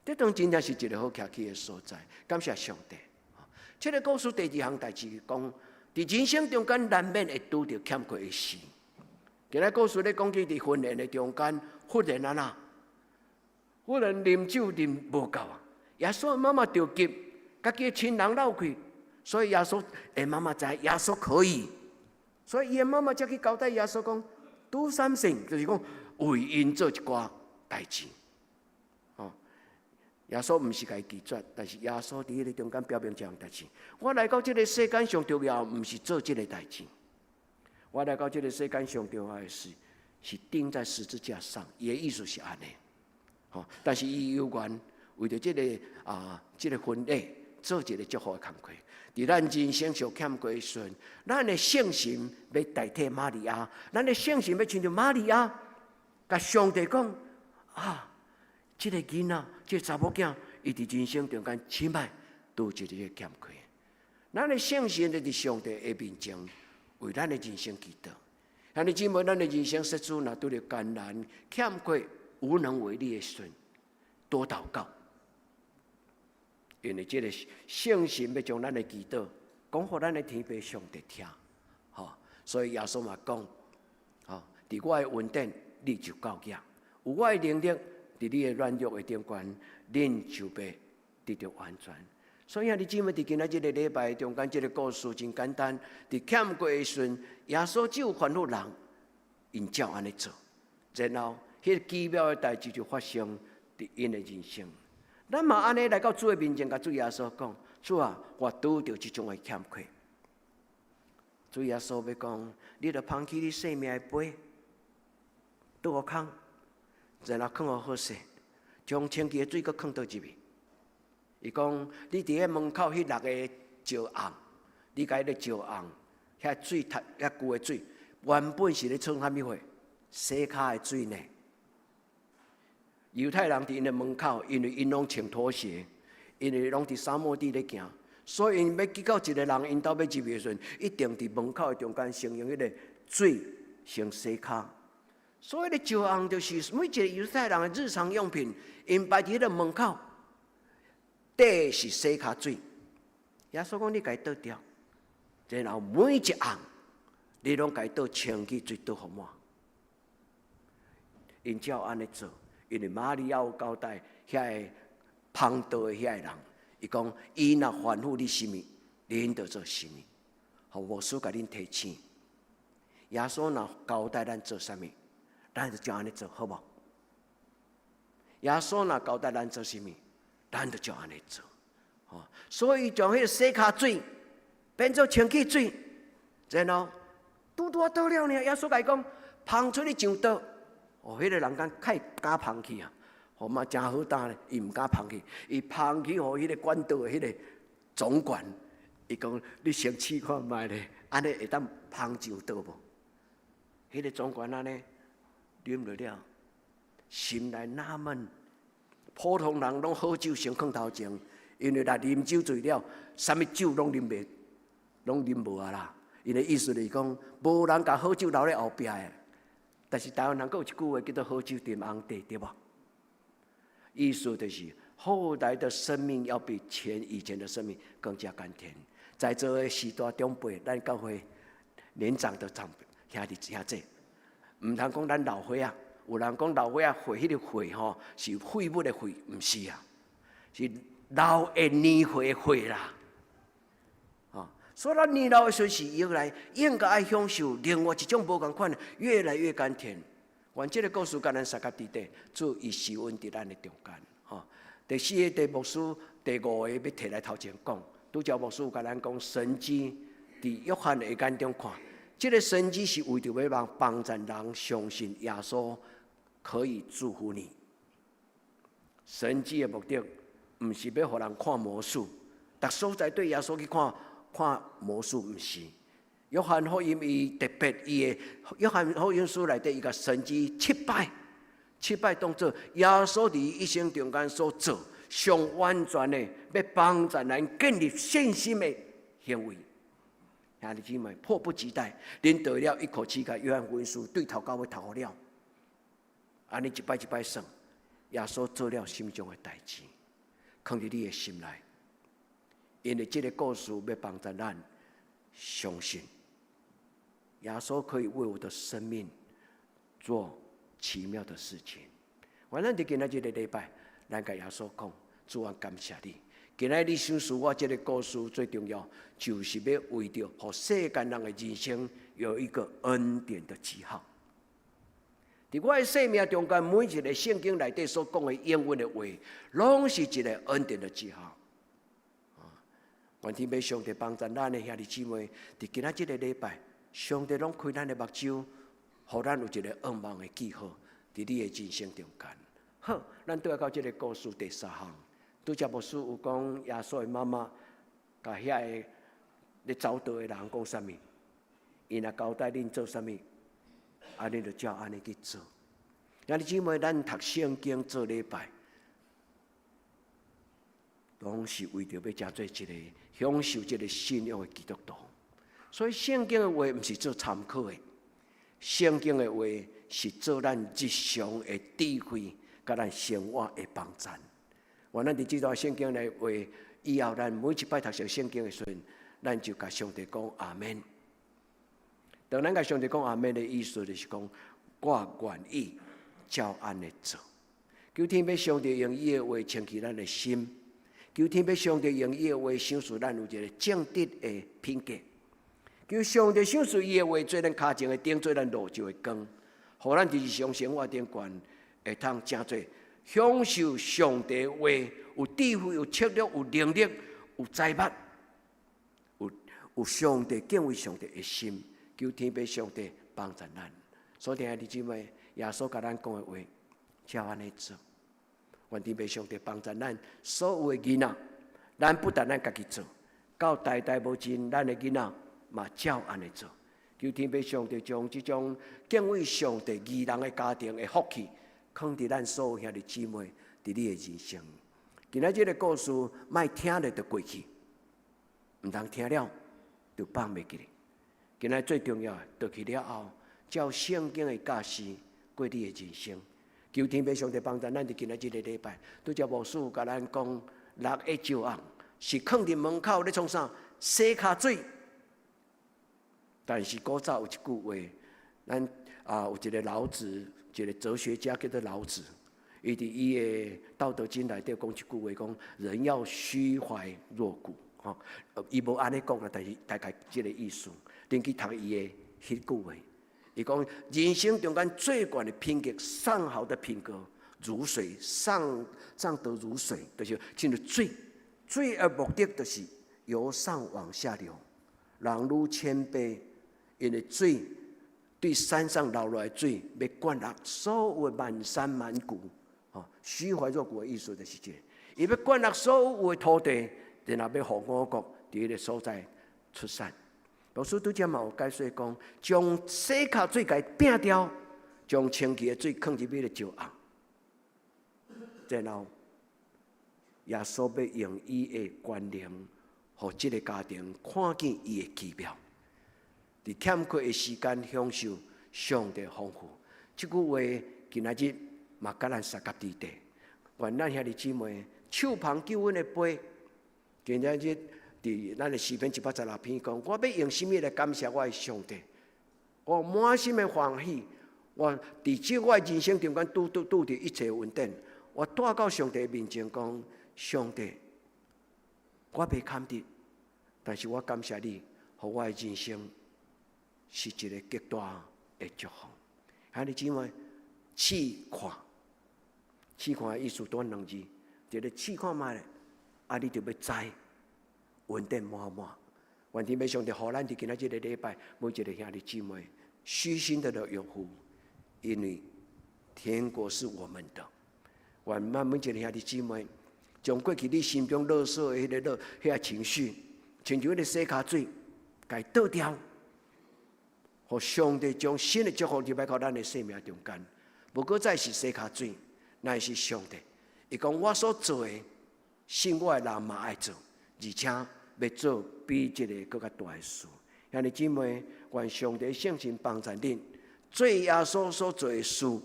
竹塘真正是一個好徛起的所在，感謝上帝。這个故事第二項代誌講，佇人生中間難免會拄著欠缺的事。今仔故事咧講起佇婚宴的中間，忽然按怎？忽然啉酒啉無夠啊！耶穌媽媽著急，家己的親人老去，所以耶穌的媽媽知耶穌可以，所以伊的媽媽才去交代耶穌講：Do something，就是講為𪜶做一寡代誌。哦，耶穌毋是共伊拒絕，但是耶穌佇彼个中間表明一項代誌。我來到這个世間上重要，毋是做這个代誌。我來到這個世間上重要的事，是釘在十字架上。伊的意思是按呢，吼。但是伊猶原為著這个啊，這个婚禮做一个祝福的工課。佇咱人生受欠缺的時陣，咱的信心欲代替瑪利亞，咱的信心欲親像瑪利亞，共上帝講啊，這个囡仔，這个查某囝，伊佇人生中間起碼拄一個欠缺。咱的信心佇上帝的面前，為咱的人生祈禱。兄弟姊妹，咱的人生設施若拄著艱難、欠缺、無能為力的時陣，多禱告。因為這個信心欲將咱的祈禱講予咱的天父上帝聽，吼。所以耶穌嘛講，吼，佇我的恩典，你就夠額；有我的能力，佇你的軟弱的頂懸，恁就欲得著完全。所以兄弟姊妹，佇今仔這个禮拜中間，這个故事真簡單。佇欠缺的時陣，耶穌只有吩咐人，𪜶照按呢做，然後彼个奇妙的代誌就發生佇𪜶的人生。咱嘛按呢來到主的面前，共主耶穌講：主啊，我拄著這種的欠缺。主耶穌欲講，你著捧起你性命的杯，倒予空，然後囥予好勢，將清氣的水閣囥倒入去。伊講，你佇彼門口彼六个石甕，你共彼个石甕，遐水遐舊的水，原本是咧創啥物貨？洗跤的水呢？猶太人佇𪜶的門口，因為𪜶攏穿拖鞋，因為攏佇沙漠地咧行，所以𪜶欲去到一个人𪜶兜欲入去的時陣，一定佇門口的中間先用彼个水先洗跤。所以，彼个石甕就是每一个猶太人的日常用品，𪜶擺佇彼個門口。底是洗跤水，耶穌講你共伊倒掉，然後每一甕你攏共伊倒清氣水倒予滿。𪜶照按呢做，因為瑪利亞有交代遐個捧倒的遐个人，伊講伊若吩咐你啥物，恁就做啥物。予牧師共恁提醒，耶穌若交代咱做啥物，咱就照按呢做，好無？耶穌若交代咱做啥物，咱就照按呢做，吼！所以將彼个洗跤水變做清氣水，然後拄拄仔倒了呢。耶穌共伊講，捧出去上桌，哦，彼个人敢較敢捧去啊？吼嘛誠好膽咧，伊毋敢捧去，伊捧去予彼个管倒的彼个總管，伊講你先試看覓咧，按呢會當捧上桌無？彼个總管按呢啉落了，心內納悶。普通人攏好酒先囥頭前，因為若啉酒醉了，啥物酒攏啉袂，攏啉無啊啦。𪜶的意思就是講，無人共好酒留咧後壁的。但是台灣人閣有一句話叫做“好酒沉甕底”，對無？意思就是後來的生命要比前以前的生命更加甘甜。在座的序大長輩，咱教會年長的長輩兄弟兄姊，毋通講咱老歲仔。有人講老歲仔歲，彼个歲吼是廢物的廢，毋是啊，是老的年歲的歲啦。哦，所以咱年老的時陣是以來應該愛享受另外一種無仝款，越來越甘甜。願這个故事共咱相佮佇底，主伊施恩佇咱的中間。吼，第四个第牧師，第五個欲提來頭前講，拄才牧師有共咱講神蹟，佇約翰的眼中看，這个神蹟是為著欲幫幫助人相信耶穌可以祝福你。神蹟的目的，毋是欲予人看魔術，逐所在對耶穌去看看魔術，毋是。約翰福音伊特別伊的約翰福音書內底，伊共神蹟七擺，七擺當做耶穌佇一生中間所做上完全的，欲幫助咱建立信心的行為。兄弟姊妹，迫不及待，恁得了一口氣，共約翰福音書對頭到尾讀予了。按呢一擺一擺算，耶穌做了啥物種的代誌，囥佇你的心內。因為這个故事欲幫助咱相信，耶穌可以為我的生命做奇妙的事情。願咱佇今仔這个禮拜，咱共耶穌講，主啊，感謝你。今仔你賞賜我這个故事最重要，就是欲為著予世間人的人生有一個恩典的記號。佇我的生命中間，每一个聖經內底所講的應允的話，攏是一个恩典的記號。願天父上帝幫助咱的兄弟姊妹，佇今仔這个禮拜，上帝攏開咱的目睭，予咱有一个願望的記號，佇你的人生中間。好，咱轉來到這个故事第三項。拄才牧師有講耶穌的媽媽，共遐个咧走道的人講啥物？伊若交代恁做啥物，啊，恁就照按呢去做。兄弟姊妹，咱讀聖經做禮拜，攏是為著欲成做一个享受這个信仰的基督徒。所以聖經的話毋是做參考的，聖經的話是做咱日常的智慧，佮咱生活的幫助。願咱佇這段聖經的話，以後咱每一擺讀聖經的時陣，咱就共上帝講阿們。當咱共上帝講阿們的意思，就是講我願意照按呢做。求天父上帝用伊的話清氣咱的心，求天父上帝用伊的話賞賜咱有一個正直的品格。求上帝賞賜伊的話做咱跤前的燈，做咱路上的光，予咱佇日常生活頂懸會通成做享受上帝話，有智慧、有策略、有能力、有才捌，有上帝敬畏上帝的心，求天父上帝幫助咱。所以，兄弟姊妹，耶穌共咱講的話，照按呢做。願天父上帝幫助咱所有的囡仔，咱不但咱家己做，到代代無盡，咱的囡仔嘛照按呢做。求天父上帝將這種敬畏上帝義人的家庭的福氣，囥佇咱所有兄弟姊妹佇你的人生。今仔這个故事，莫聽了就過去，毋通聽了就放袂記咧。今仔最重要的，倒去了後，照聖經的教示過你的人生。求天父上帝幫助咱佇今仔這个禮拜，拄才牧師共咱講六个石甕是囥佇門口咧創啥？洗跤水。但是古早有一句話，咱啊有一个老子，一个哲學家叫做老子，伊佇伊的《道德經》內底講一句話，講人要虛懷若谷。吼，伊無按呢講啦，但是大概這个意思。恁去讀伊的彼句話，伊講人生中間最懸的品格，上好的品格，如水上上德如水，就是親像水，水的目的就是由上往下流。人愈謙卑，因為水對山上流落來水，欲灌落所有滿山滿谷，吼，虛懷若谷的意思就是這個，伊欲灌落所有的土地，然後欲予五穀佇彼个所在出產。老師拄才嘛有解說講，將洗跤水共摒掉，將清氣的水囥入彼个石甕，然後耶穌欲用伊的權能，予這个家庭看見伊的奇妙，佇欠缺的時間享受上帝豐富。這句話今仔日嘛佮咱相佮佇底。願咱兄弟姊妹手捧救恩的杯，今仔日佇咱的詩篇116篇講，我欲用啥物來感謝我的上帝？我滿心的歡喜，我佇這我的人生中間拄拄拄著一切恩典，我帶到上帝面前講：上帝，我袂堪得，但是我感謝你，予我的人生是一个極大的祝福。兄弟姊妹，試看，試看的意思短兩字，一个試看覓咧，啊，你就欲知恩典滿滿。願天父上帝，予咱佇今仔這个禮拜，每一个兄弟姊妹虛心的來有福，因為天國是我們的。願咱每一个兄弟姊妹，將過去你心中垃圾的彼个垃彼个情緒，親像彼个洗跤水，共倒掉，予上帝將新的祝福入來到咱的生命中間。無閣再是洗跤水，乃是上帝。伊講我所做的，信我的人嘛愛做，而且欲做比這个閣較大的事。兄弟姊妹，願上帝聖神幫助恁，做耶穌所做的事，予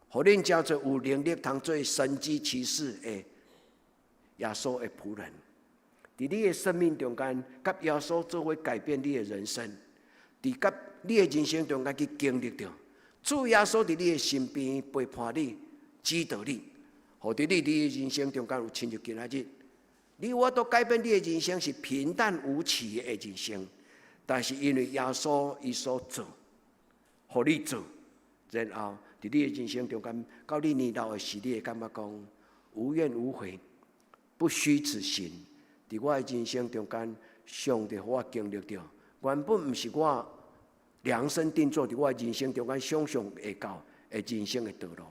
恁成做有能力通做神蹟奇事的耶穌的僕人。佇你的生命中間，佮耶穌做伙改變你的人生，佇佮你的人生中間去經歷著，主耶穌佇你的身邊陪伴你、指導你，予佇你的人生中間有親像今仔日，你有法度改變你的人生是平淡無奇的人生，但是因為耶穌伊所做，予你做，然後佇你的人生中間，到你年老的時，你會感覺講無怨無悔，不虛此行。佇我的人生中間，上帝予我經歷著，原本毋是我量身定做佇我的人生中間想象會到的人生的道路，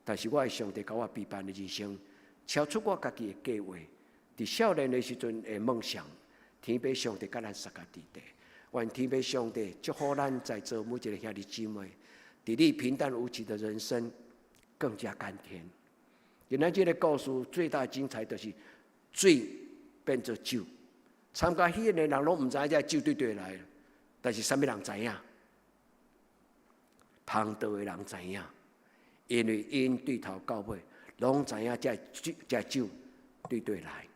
但是我的上帝共我備辦的人生，超出我家己的計劃。佇少年的時陣的夢想，天父上帝佮咱相佮佇地，願天父上帝祝福咱在座每一个兄弟姊妹，佇你平淡無奇的人生更加甘甜。今仔這个故事最大精彩就是水變做酒，參加喜宴的人攏毋知影這酒佗佗來，但是啥物人知影？旁道的人知影，因為𪜶對頭到尾攏知影這酒這酒佗佗來。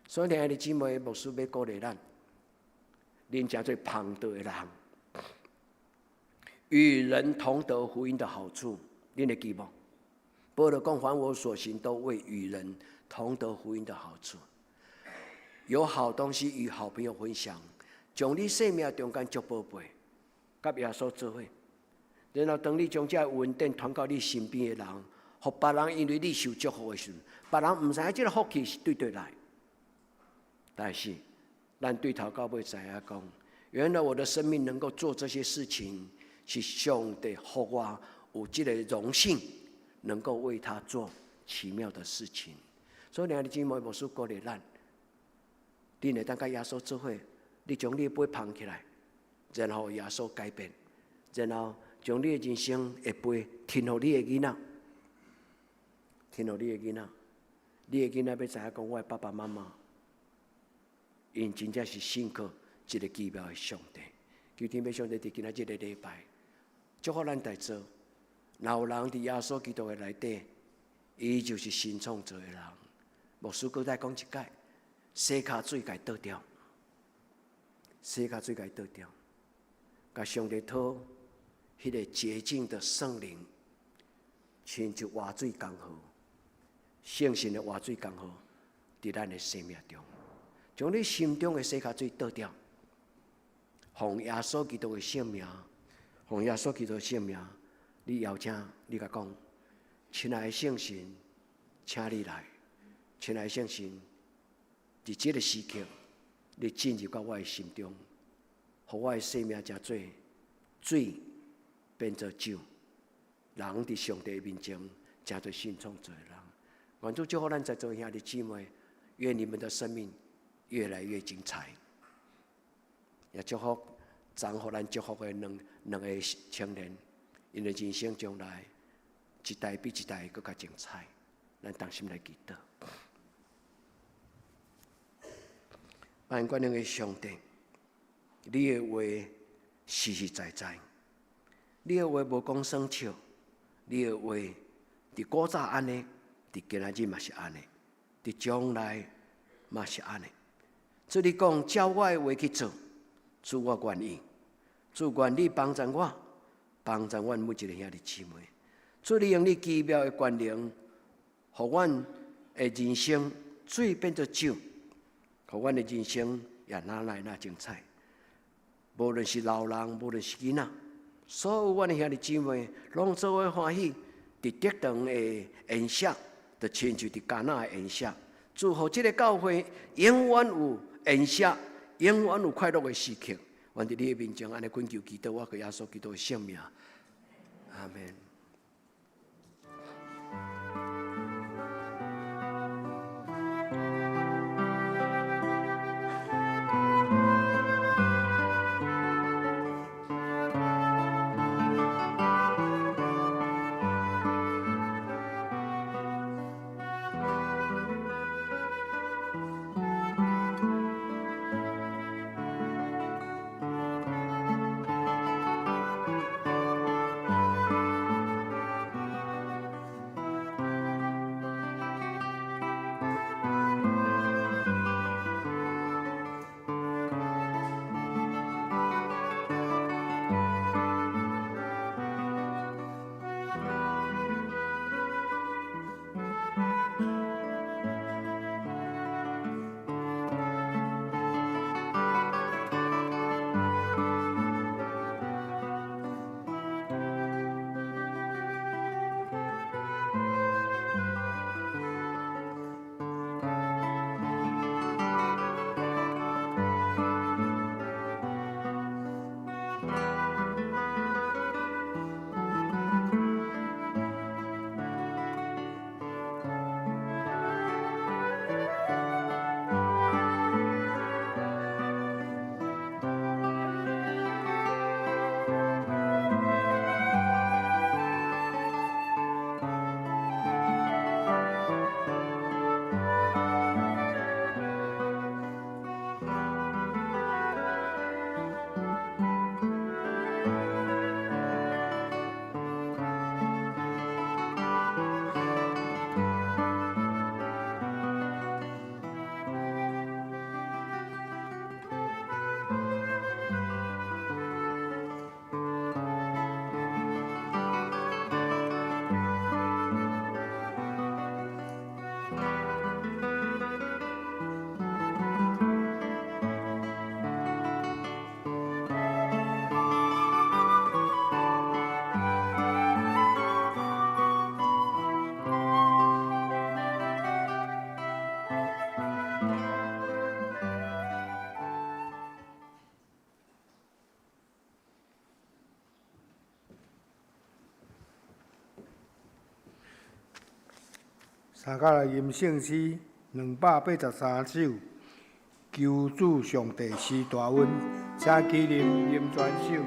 所以，兄弟姊妹，牧師欲鼓勵咱，恁成做旁道的人，與人同得福音的好處，恁會記無？保羅講：凡我所行，都為與人同得福音的好處。有好東西與好朋友分享，將你生命中間足寶貝，佮耶穌做伙，然後當你將這個恩典傳到你身邊的人，予別人因為你受祝福的時陣，別人毋知影這個福氣是佗佗來。但是，咱對頭到尾知影講，原來我的生命能夠做這些事情，是上帝予我有這個榮幸，能夠為他做奇妙的事情。所以，兄弟姊妹，牧師鼓勵咱。你會當佮耶穌做伙，你將你的杯捧起來，然後耶穌改變，然後將你的人生的杯呈予你的囡仔，呈予你的囡仔，你的囡仔欲知影講，我的爸爸媽媽，𪜶真正是信靠一个奇妙的上帝。求天父上帝佇今仔這个禮拜，祝福咱在座，若有人佇耶穌基督的內底，伊就是新創造的人。牧師閣再講一擺。洗跤水共倒掉，洗跤水共倒掉，共上帝討彼个潔淨的聖靈，親像活水江河，聖神的活水江河，佇咱的生命中，將你心中的洗跤水倒掉，奉耶穌基督的聖名，奉耶穌基督的聖名，你邀請你共講，親愛的聖神，請你來，親愛的聖神。佇這个時刻，你進入到我的心中，予我的生命成做水變做酒，人佇上帝面前成做新創造的人。願主祝福咱在座兄弟姊妹，願你們的生命越來越精彩。也祝福昨予咱祝福的兩兩个青年，𪜶的人生將來一代比一代閣較精彩。咱同心來祈禱。萬全能的上帝，你的話實實在在，你的話無講耍笑，你的話佇古早按呢，佇今仔日嘛是按呢，佇將來嘛是按呢。主你講，照我的話去做，主我願意，主願你幫助我，幫助阮每一个兄弟姊妹。主你用你奇妙的權能，予阮的人生水變做酒。予阮的人生也愈來愈精彩。無論是老人，無論是囡仔，所有阮的兄弟姊妹，攏做伙歡喜，佇得堂的宴席，就親像佇迦拿的宴席。祝福這个教會永遠有宴席，永遠有快樂的時刻。願佇你的面前，按呢懇求祈禱，我靠耶穌基督的聖名，阿們。三甲來吟聖詩283首，求主上帝施大恩，請起立吟全首。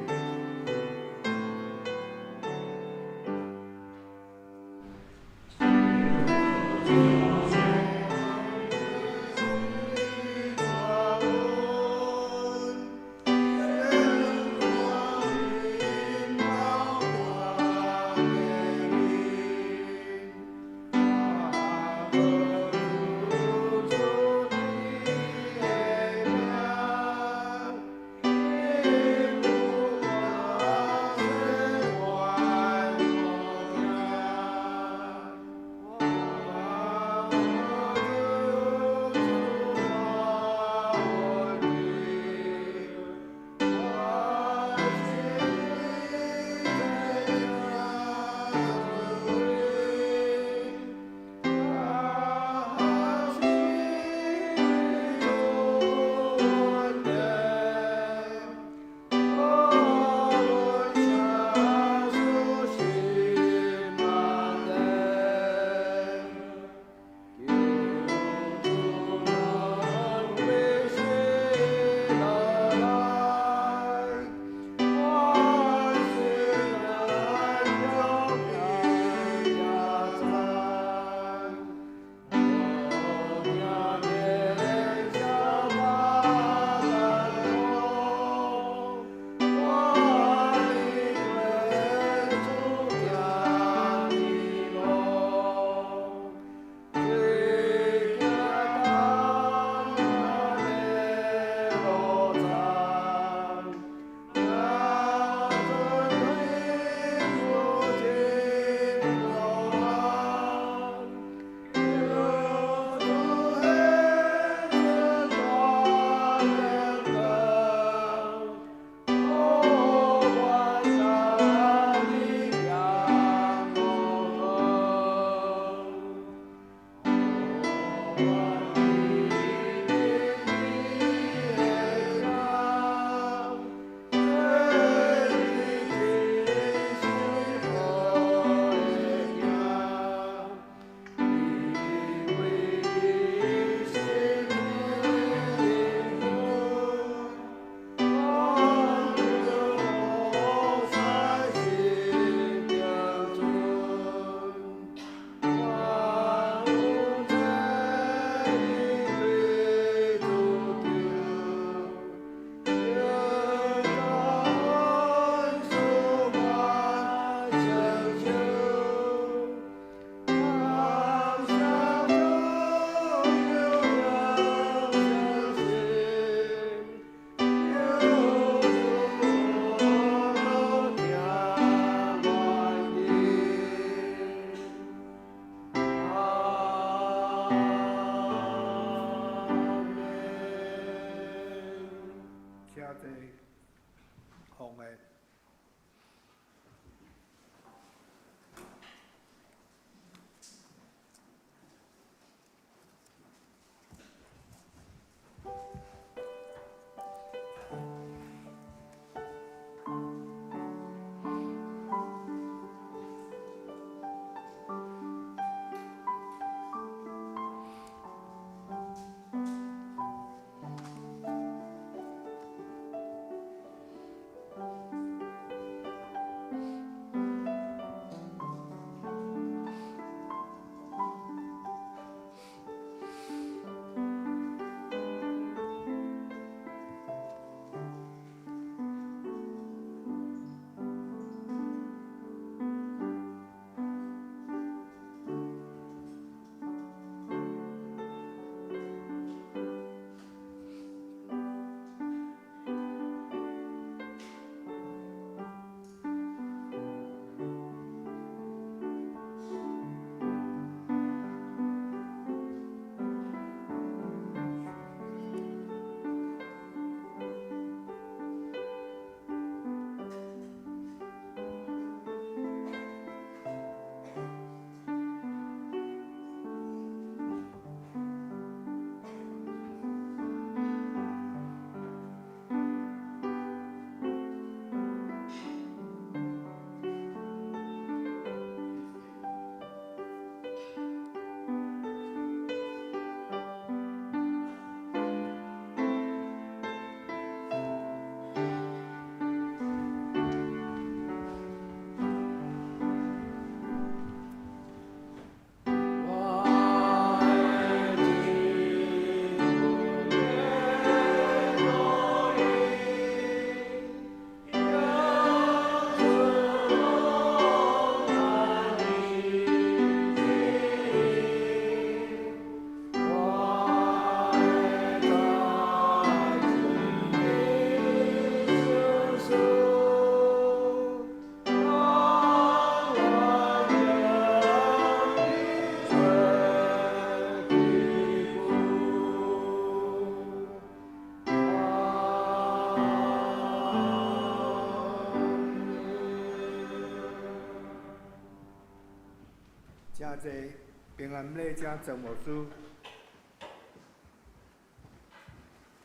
较济，平安礼请郑牧师。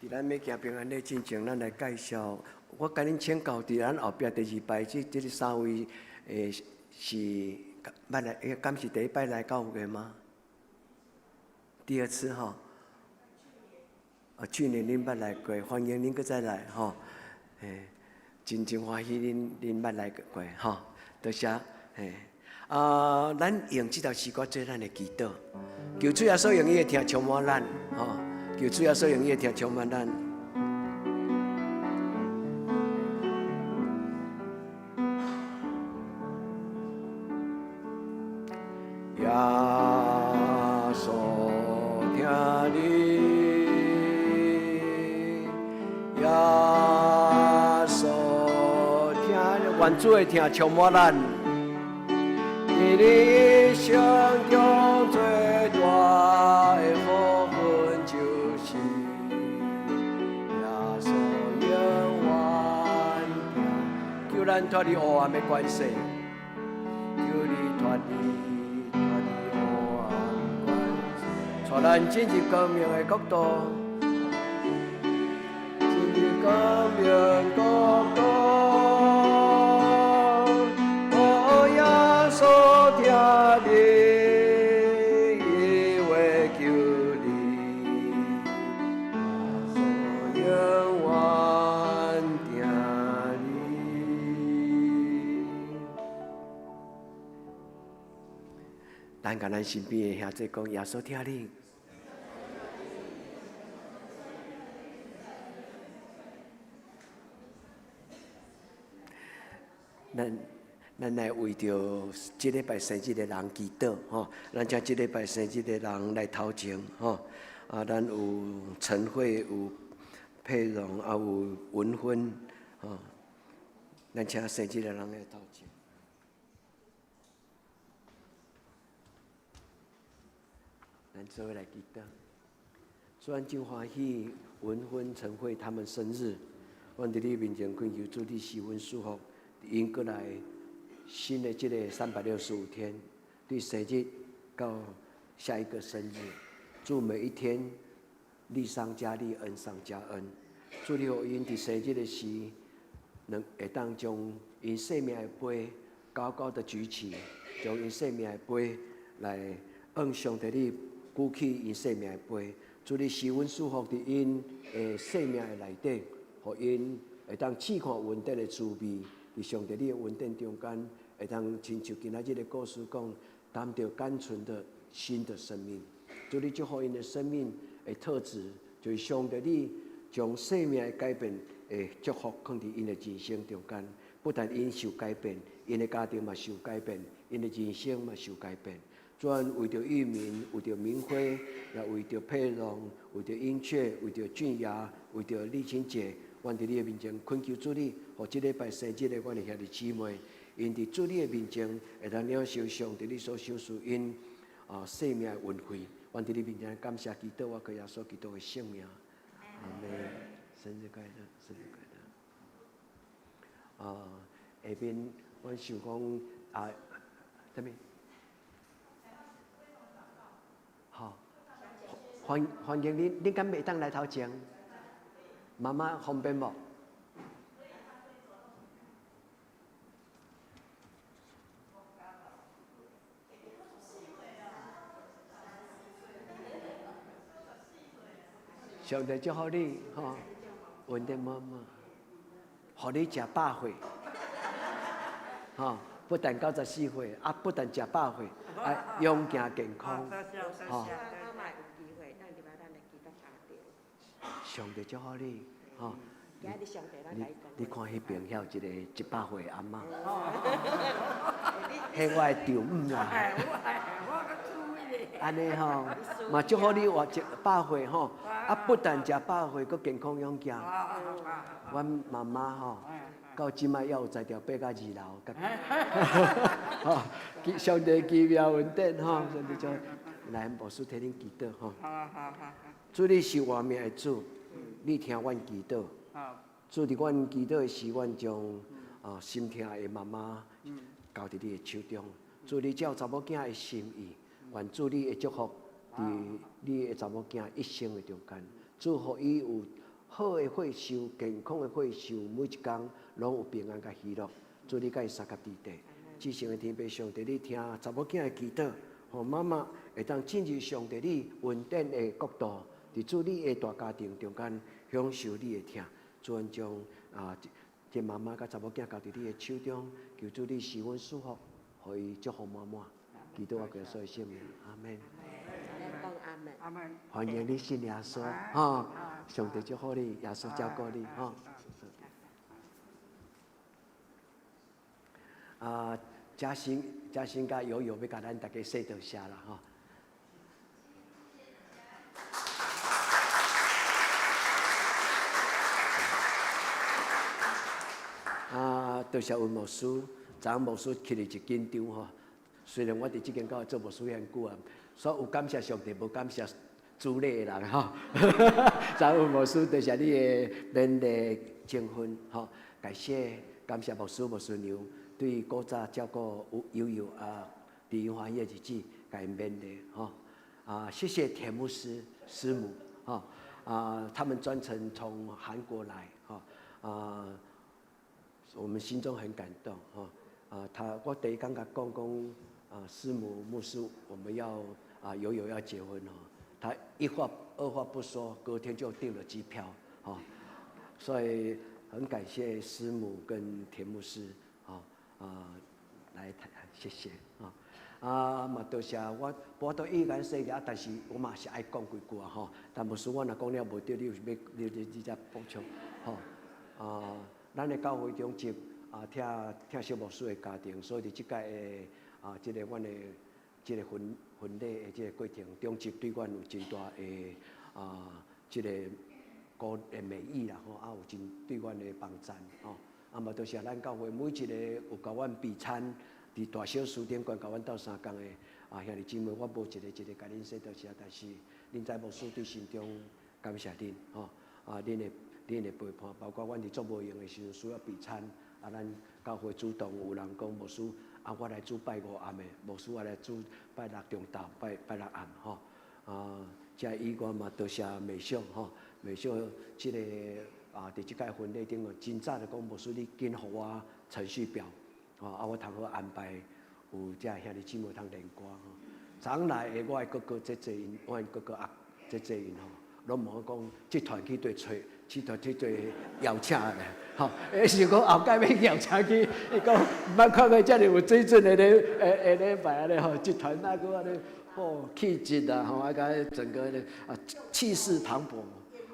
伫咱欲行平安礼进前，咱来介绍。我共恁请教，伫咱后壁第二排这个三位，是捌来，敢是第一摆来教会吗？第二次吼。啊，去年恁捌来过，欢迎恁阁再来吼。真真欢喜恁捌来过吼，多谢。啊，咱用这条诗歌做咱的祈祷，求主耶稣用伊的疼充满咱，吼，求主耶稣用伊的疼充满咱。耶稣疼你，耶稣疼你，愿主的疼充满咱。伫你一生中最大的福分，就是耶稣永远疼，求咱脱离黑暗的权势，求你脱离脱离黑暗权势，带咱进入光明的国度，进入光明国度。哦，耶稣疼你，伊会救你，耶稣永远疼你。咱共咱身边的兄弟讲，耶稣疼你。咱来为著这礼拜生日的人祈祷吼，咱请这礼拜生日的人来头前吼。啊，咱有陈慧，有佩蓉，也有文芬吼。咱请生日的人来头前。咱做伙来祈祷。主，咱真欢喜文芬、陈慧他们生日，阮伫你面前恳求主，你赐阮祝福，𪜶阁来新的这个365天，对生日到下一个生日，祝每一天利上加利，恩上加恩。祝你予𪜶伫生日的时，能会当将𪜶生命的杯高高的举起，将𪜶生命的杯来向上帝你举起𪜶生命的杯。祝你赐阮祝福伫𪜶的生命的内底，予𪜶会当试看恩典的滋味，伫上帝你的恩典中间，会当亲像今仔日的故事讲，担着甘醇的新的生命。祝你祝福𪜶的生命的特质，就是上帝你将生命的改变的祝福放伫𪜶的人生中间，不但𪜶受改变，𪜶的家庭嘛受改变，𪜶的人生嘛受改变。主啊，为著玉明，为著明辉，也为著佩蓉，为著英雀，为著俊雅，为著丽清姐，阮伫你的面前恳求主你，予这礼拜生日的阮的兄弟姊妹，𪜶伫主你的面前会当领受上帝你所赏赐𪜶生命的恩惠。阮伫你面前感谢祈祷，我靠耶稣基督的圣名，阿门。生日快乐，生日快乐。下面阮想讲啊，啥物？好，欢迎恁，恁敢袂当来头前？妈妈方便无？上帝祝福你，吼，恩典满满，予你食百岁，吼，不但94岁，啊，不但食百岁，啊，勇健健康，吼。上帝祝福你，吼。你看彼边遐有一个100岁的阿嬷，彼我的丈母啦。按呢吼，嘛祝福你活100岁吼，啊，不但食百岁，阁健康勇健。阮妈妈吼，到这摆犹有才调爬到2楼，吼，上帝奇妙恩典吼，上帝祝福，来牧师替恁祈祷吼。主，你是活命的主，你听阮祈祷。主，伫阮祈祷的时，阮将心疼的妈妈交伫你的手中。主，你照查某囝的心意，願主你的祝福佇你的查某囝一生的中間，祝福伊有好的歲壽、健康的歲壽，每一工攏有平安佮喜樂。主你佮伊相佮佇地，至聖的天父上帝，你聽查某囝的祈禱，予媽媽會當進入上帝你恩典的國度，佇主你的大家庭中間享受你的疼。主阮將啊，這媽媽佮查某囝交佇你的手中，求主你施恩賜福，予伊祝福滿滿。祈禱我耶穌的聖名，阿門。阿門。歡迎你信耶穌，吼！上帝祝福你，耶穌照顧你，吼。啊，嘉欣，嘉欣佮友友欲共咱大家說多謝啦，吼。啊，多謝溫牧師，昨昏牧師起來就緊張吼。雖然我佇這間教會做牧師遐久啊，所以有感謝上帝，無感謝主禮的人吼。昨昏牧師多謝你的勉勵徵婚吼，感謝感謝牧師牧師娘對古早照顧有友友啊，佇因歡喜的日子，共𪜶勉勵吼。啊，謝謝田牧師師母吼啊，他們專程從韓國來吼啊，我們心中很感動吼啊，他我第一工共講講啊，師母牧師，我們要啊友友要結婚哦，他一話二話不說，隔天就訂了機票吼，所以很感謝師母跟田牧師啊啊來台，謝謝啊。啊，嘛多謝我，我都意願說啊，但是我嘛是愛講幾句啊吼。但牧師我若講了無對，你有欲你你你才補充吼。啊，咱的教會中集啊，聽聽小牧師的家庭，所以佇這屆的啊，這個阮的這個婚婚禮的這個過程中，集對阮有真大的啊，這個鼓的美意啦吼，啊有真對阮的幫贊吼。啊嘛多謝咱教會每一個有共阮備餐。佇大小事頂懸共阮鬥相共的啊兄弟姊妹，我無一個一個共恁說多謝，但是恁知牧師對心中感謝恁吼啊，恁的恁的陪伴，包括阮佇做無閒的時陣需要備餐，啊，咱教會主動有人講牧師啊，我來煮拜五暗的，牧師我來煮拜六中晝，拜拜六暗吼啊，這以外嘛多謝美秀吼，美秀這個啊，佇這屆婚禮頂哦，真早就講牧師你緊予我程序表。啊，我通好安排有遮兄弟姊妹通練歌吼。昨昏來的我的哥哥姐姐𪜶，我的哥哥阿姐姐𪜶吼，攏問我講，這團去佗揣，這團去佗邀請的吼。欸，想講後蓋欲邀請去，伊講毋捌看過遮爾有水準的咧，下禮拜按呢吼，這團啊閣按呢，吼氣質啊吼，啊佮整個咧啊氣勢磅礴。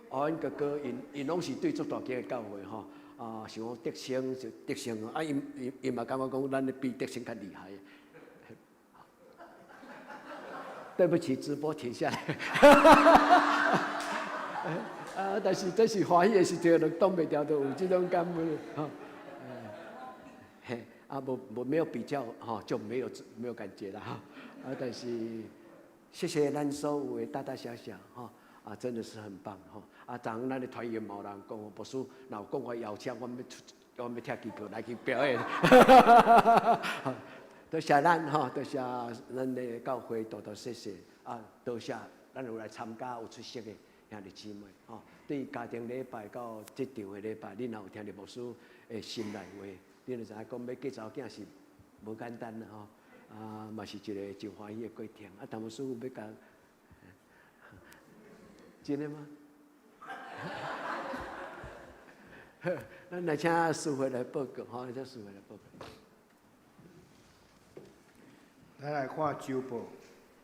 啊，阮哥哥𪜶𪜶攏是對足大間的教會吼。啊，像講德星就德星啊，𪜶𪜶𪜶嘛感覺講，咱的比德星較厲害。對不起，直播停下來。啊，但是這是歡喜的時陣，就擋袂牢，就有這種感覺吼。嘿，啊，無無沒有比較吼，就沒有沒有感覺啦哈。啊，但是謝謝咱所有的大大小小吼。啊，真的是很棒吼！啊，昨昏咱的團員嘛有人講，牧師若有講我邀請，我欲出，我欲拆機票來去表演。多謝咱吼，多謝咱的教會大大細細啊，多謝咱有來參加有出席的兄弟姊妹吼。對家庭禮拜到這場的禮拜，恁若有聽著牧師的心內話，恁就知影講欲嫁查某囝是無簡單啦吼。啊，嘛是一個真歡喜的過程。啊，陳牧師有欲共？真的嗎？好，咱來請師會來報告，吼，請師會來報告。咱來看週報，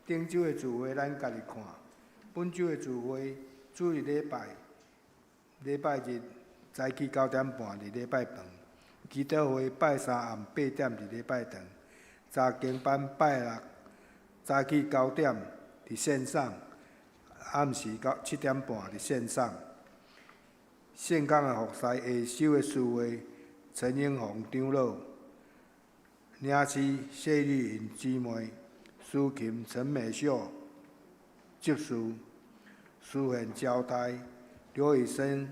頂週的聚會咱家己看。本週的聚會，主日禮拜，禮拜日早起9點半佇禮拜堂，祈禱會拜三暗8點佇禮拜堂，查經班拜六早起9點佇線上。暗時到7點半佇線上，岘港的服侍下晝的聚會，陳英宏長老、領詩謝麗雲姊妹、司琴陳美秀執事、司憲招待劉以生、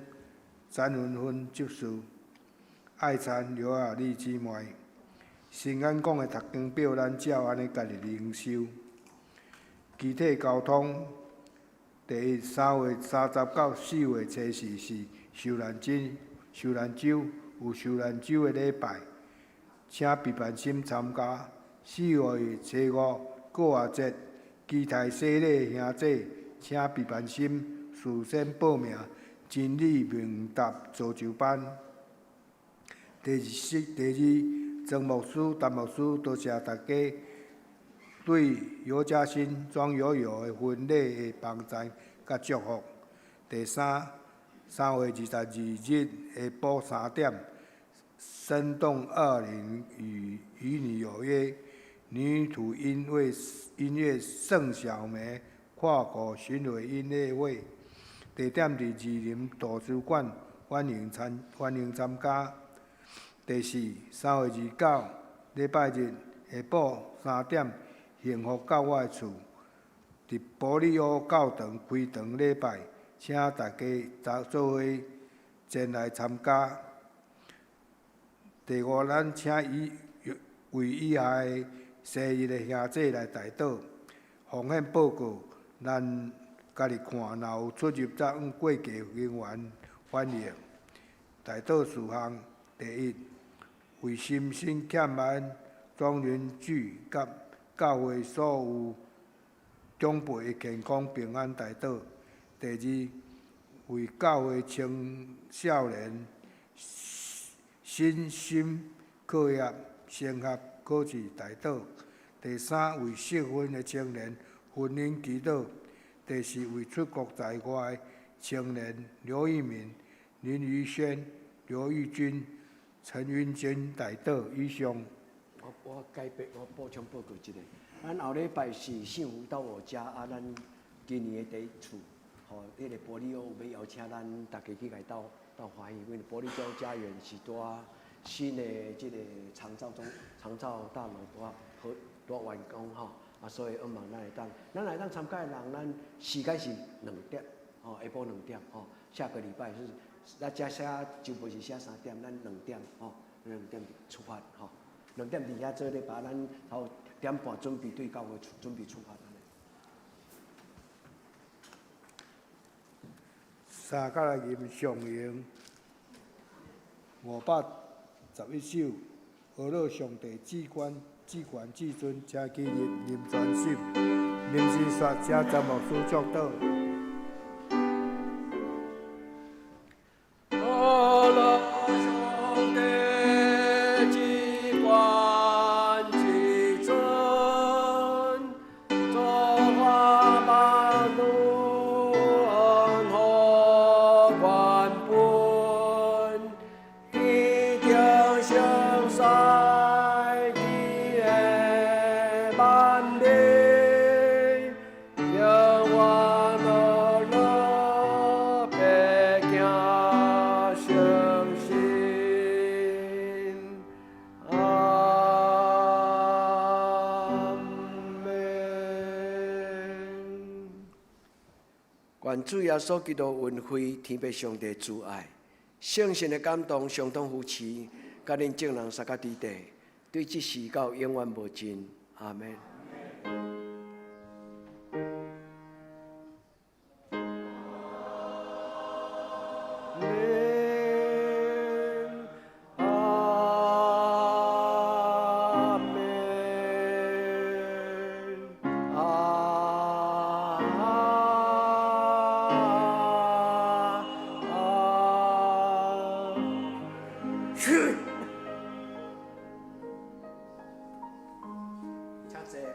詹文芬執事、愛餐劉雅麗姊妹。新安港的讀經表，咱照按呢家己靈修。肢體交通。第一，3月30到4月初四是受難節、受難週，有受難週的禮拜，請畢凡心參加。4月初5過活節，期待洗禮兄姐，請畢凡心事先報名真理問答造就班。第二，第二，曾牧師、陳牧師多謝大家對尤嘉欣、莊友友的婚禮的幫贊佮祝福。第三，3月22日下晡3點，生動20與你有約，泥土音樂盛小梅跨國巡迴音樂會，地點佇士林圖書館，歡迎參加。第四，3月29禮拜日下晡3點，幸福到我的厝，佇保利奧教堂開堂禮拜，請大家做伙前來參加。第五，咱請以為以下的生日的兄姐來代禱，奉獻報告，咱家己看，若有出入則向過繼人員反映。代禱事項：第一，為心身欠安莊仁聚佮教會所有長輩的健康平安代禱。第二，為教會青少年身心課業升學考試代禱。第三，為適婚的青年婚姻祈禱。第四，為出國在外的青年劉玉敏、林宇軒、劉玉君、陳雲娟代禱。以上。我改變，我補充報告一下。咱後禮拜是幸福到我家啊，咱今年的第一次，吼，彼個玻璃屋有欲邀請咱大家去共鬥鬥歡喜，因為玻璃洲家園是拄新的這個長照中長照大樓拄好拄完工吼，啊，所以希望咱會當參加的人，咱時間是兩點，吼，下晡兩點，吼，下個禮拜是，咱遮寫就不是寫3點，咱兩點，吼，兩點出發，吼，兩點佇遐做禮拜，咱頭點半準備對教會準備出發。三角來吟上詠511首，呵咾上帝至高至懸至尊，請起立林傳信，林新雪，請詹牧師祝禱。願主耶穌基督恩惠，天父上帝慈愛，聖神的感動，相當扶持，佮恁眾人相佮佇地，對這時到永遠無盡。阿們。請坐。。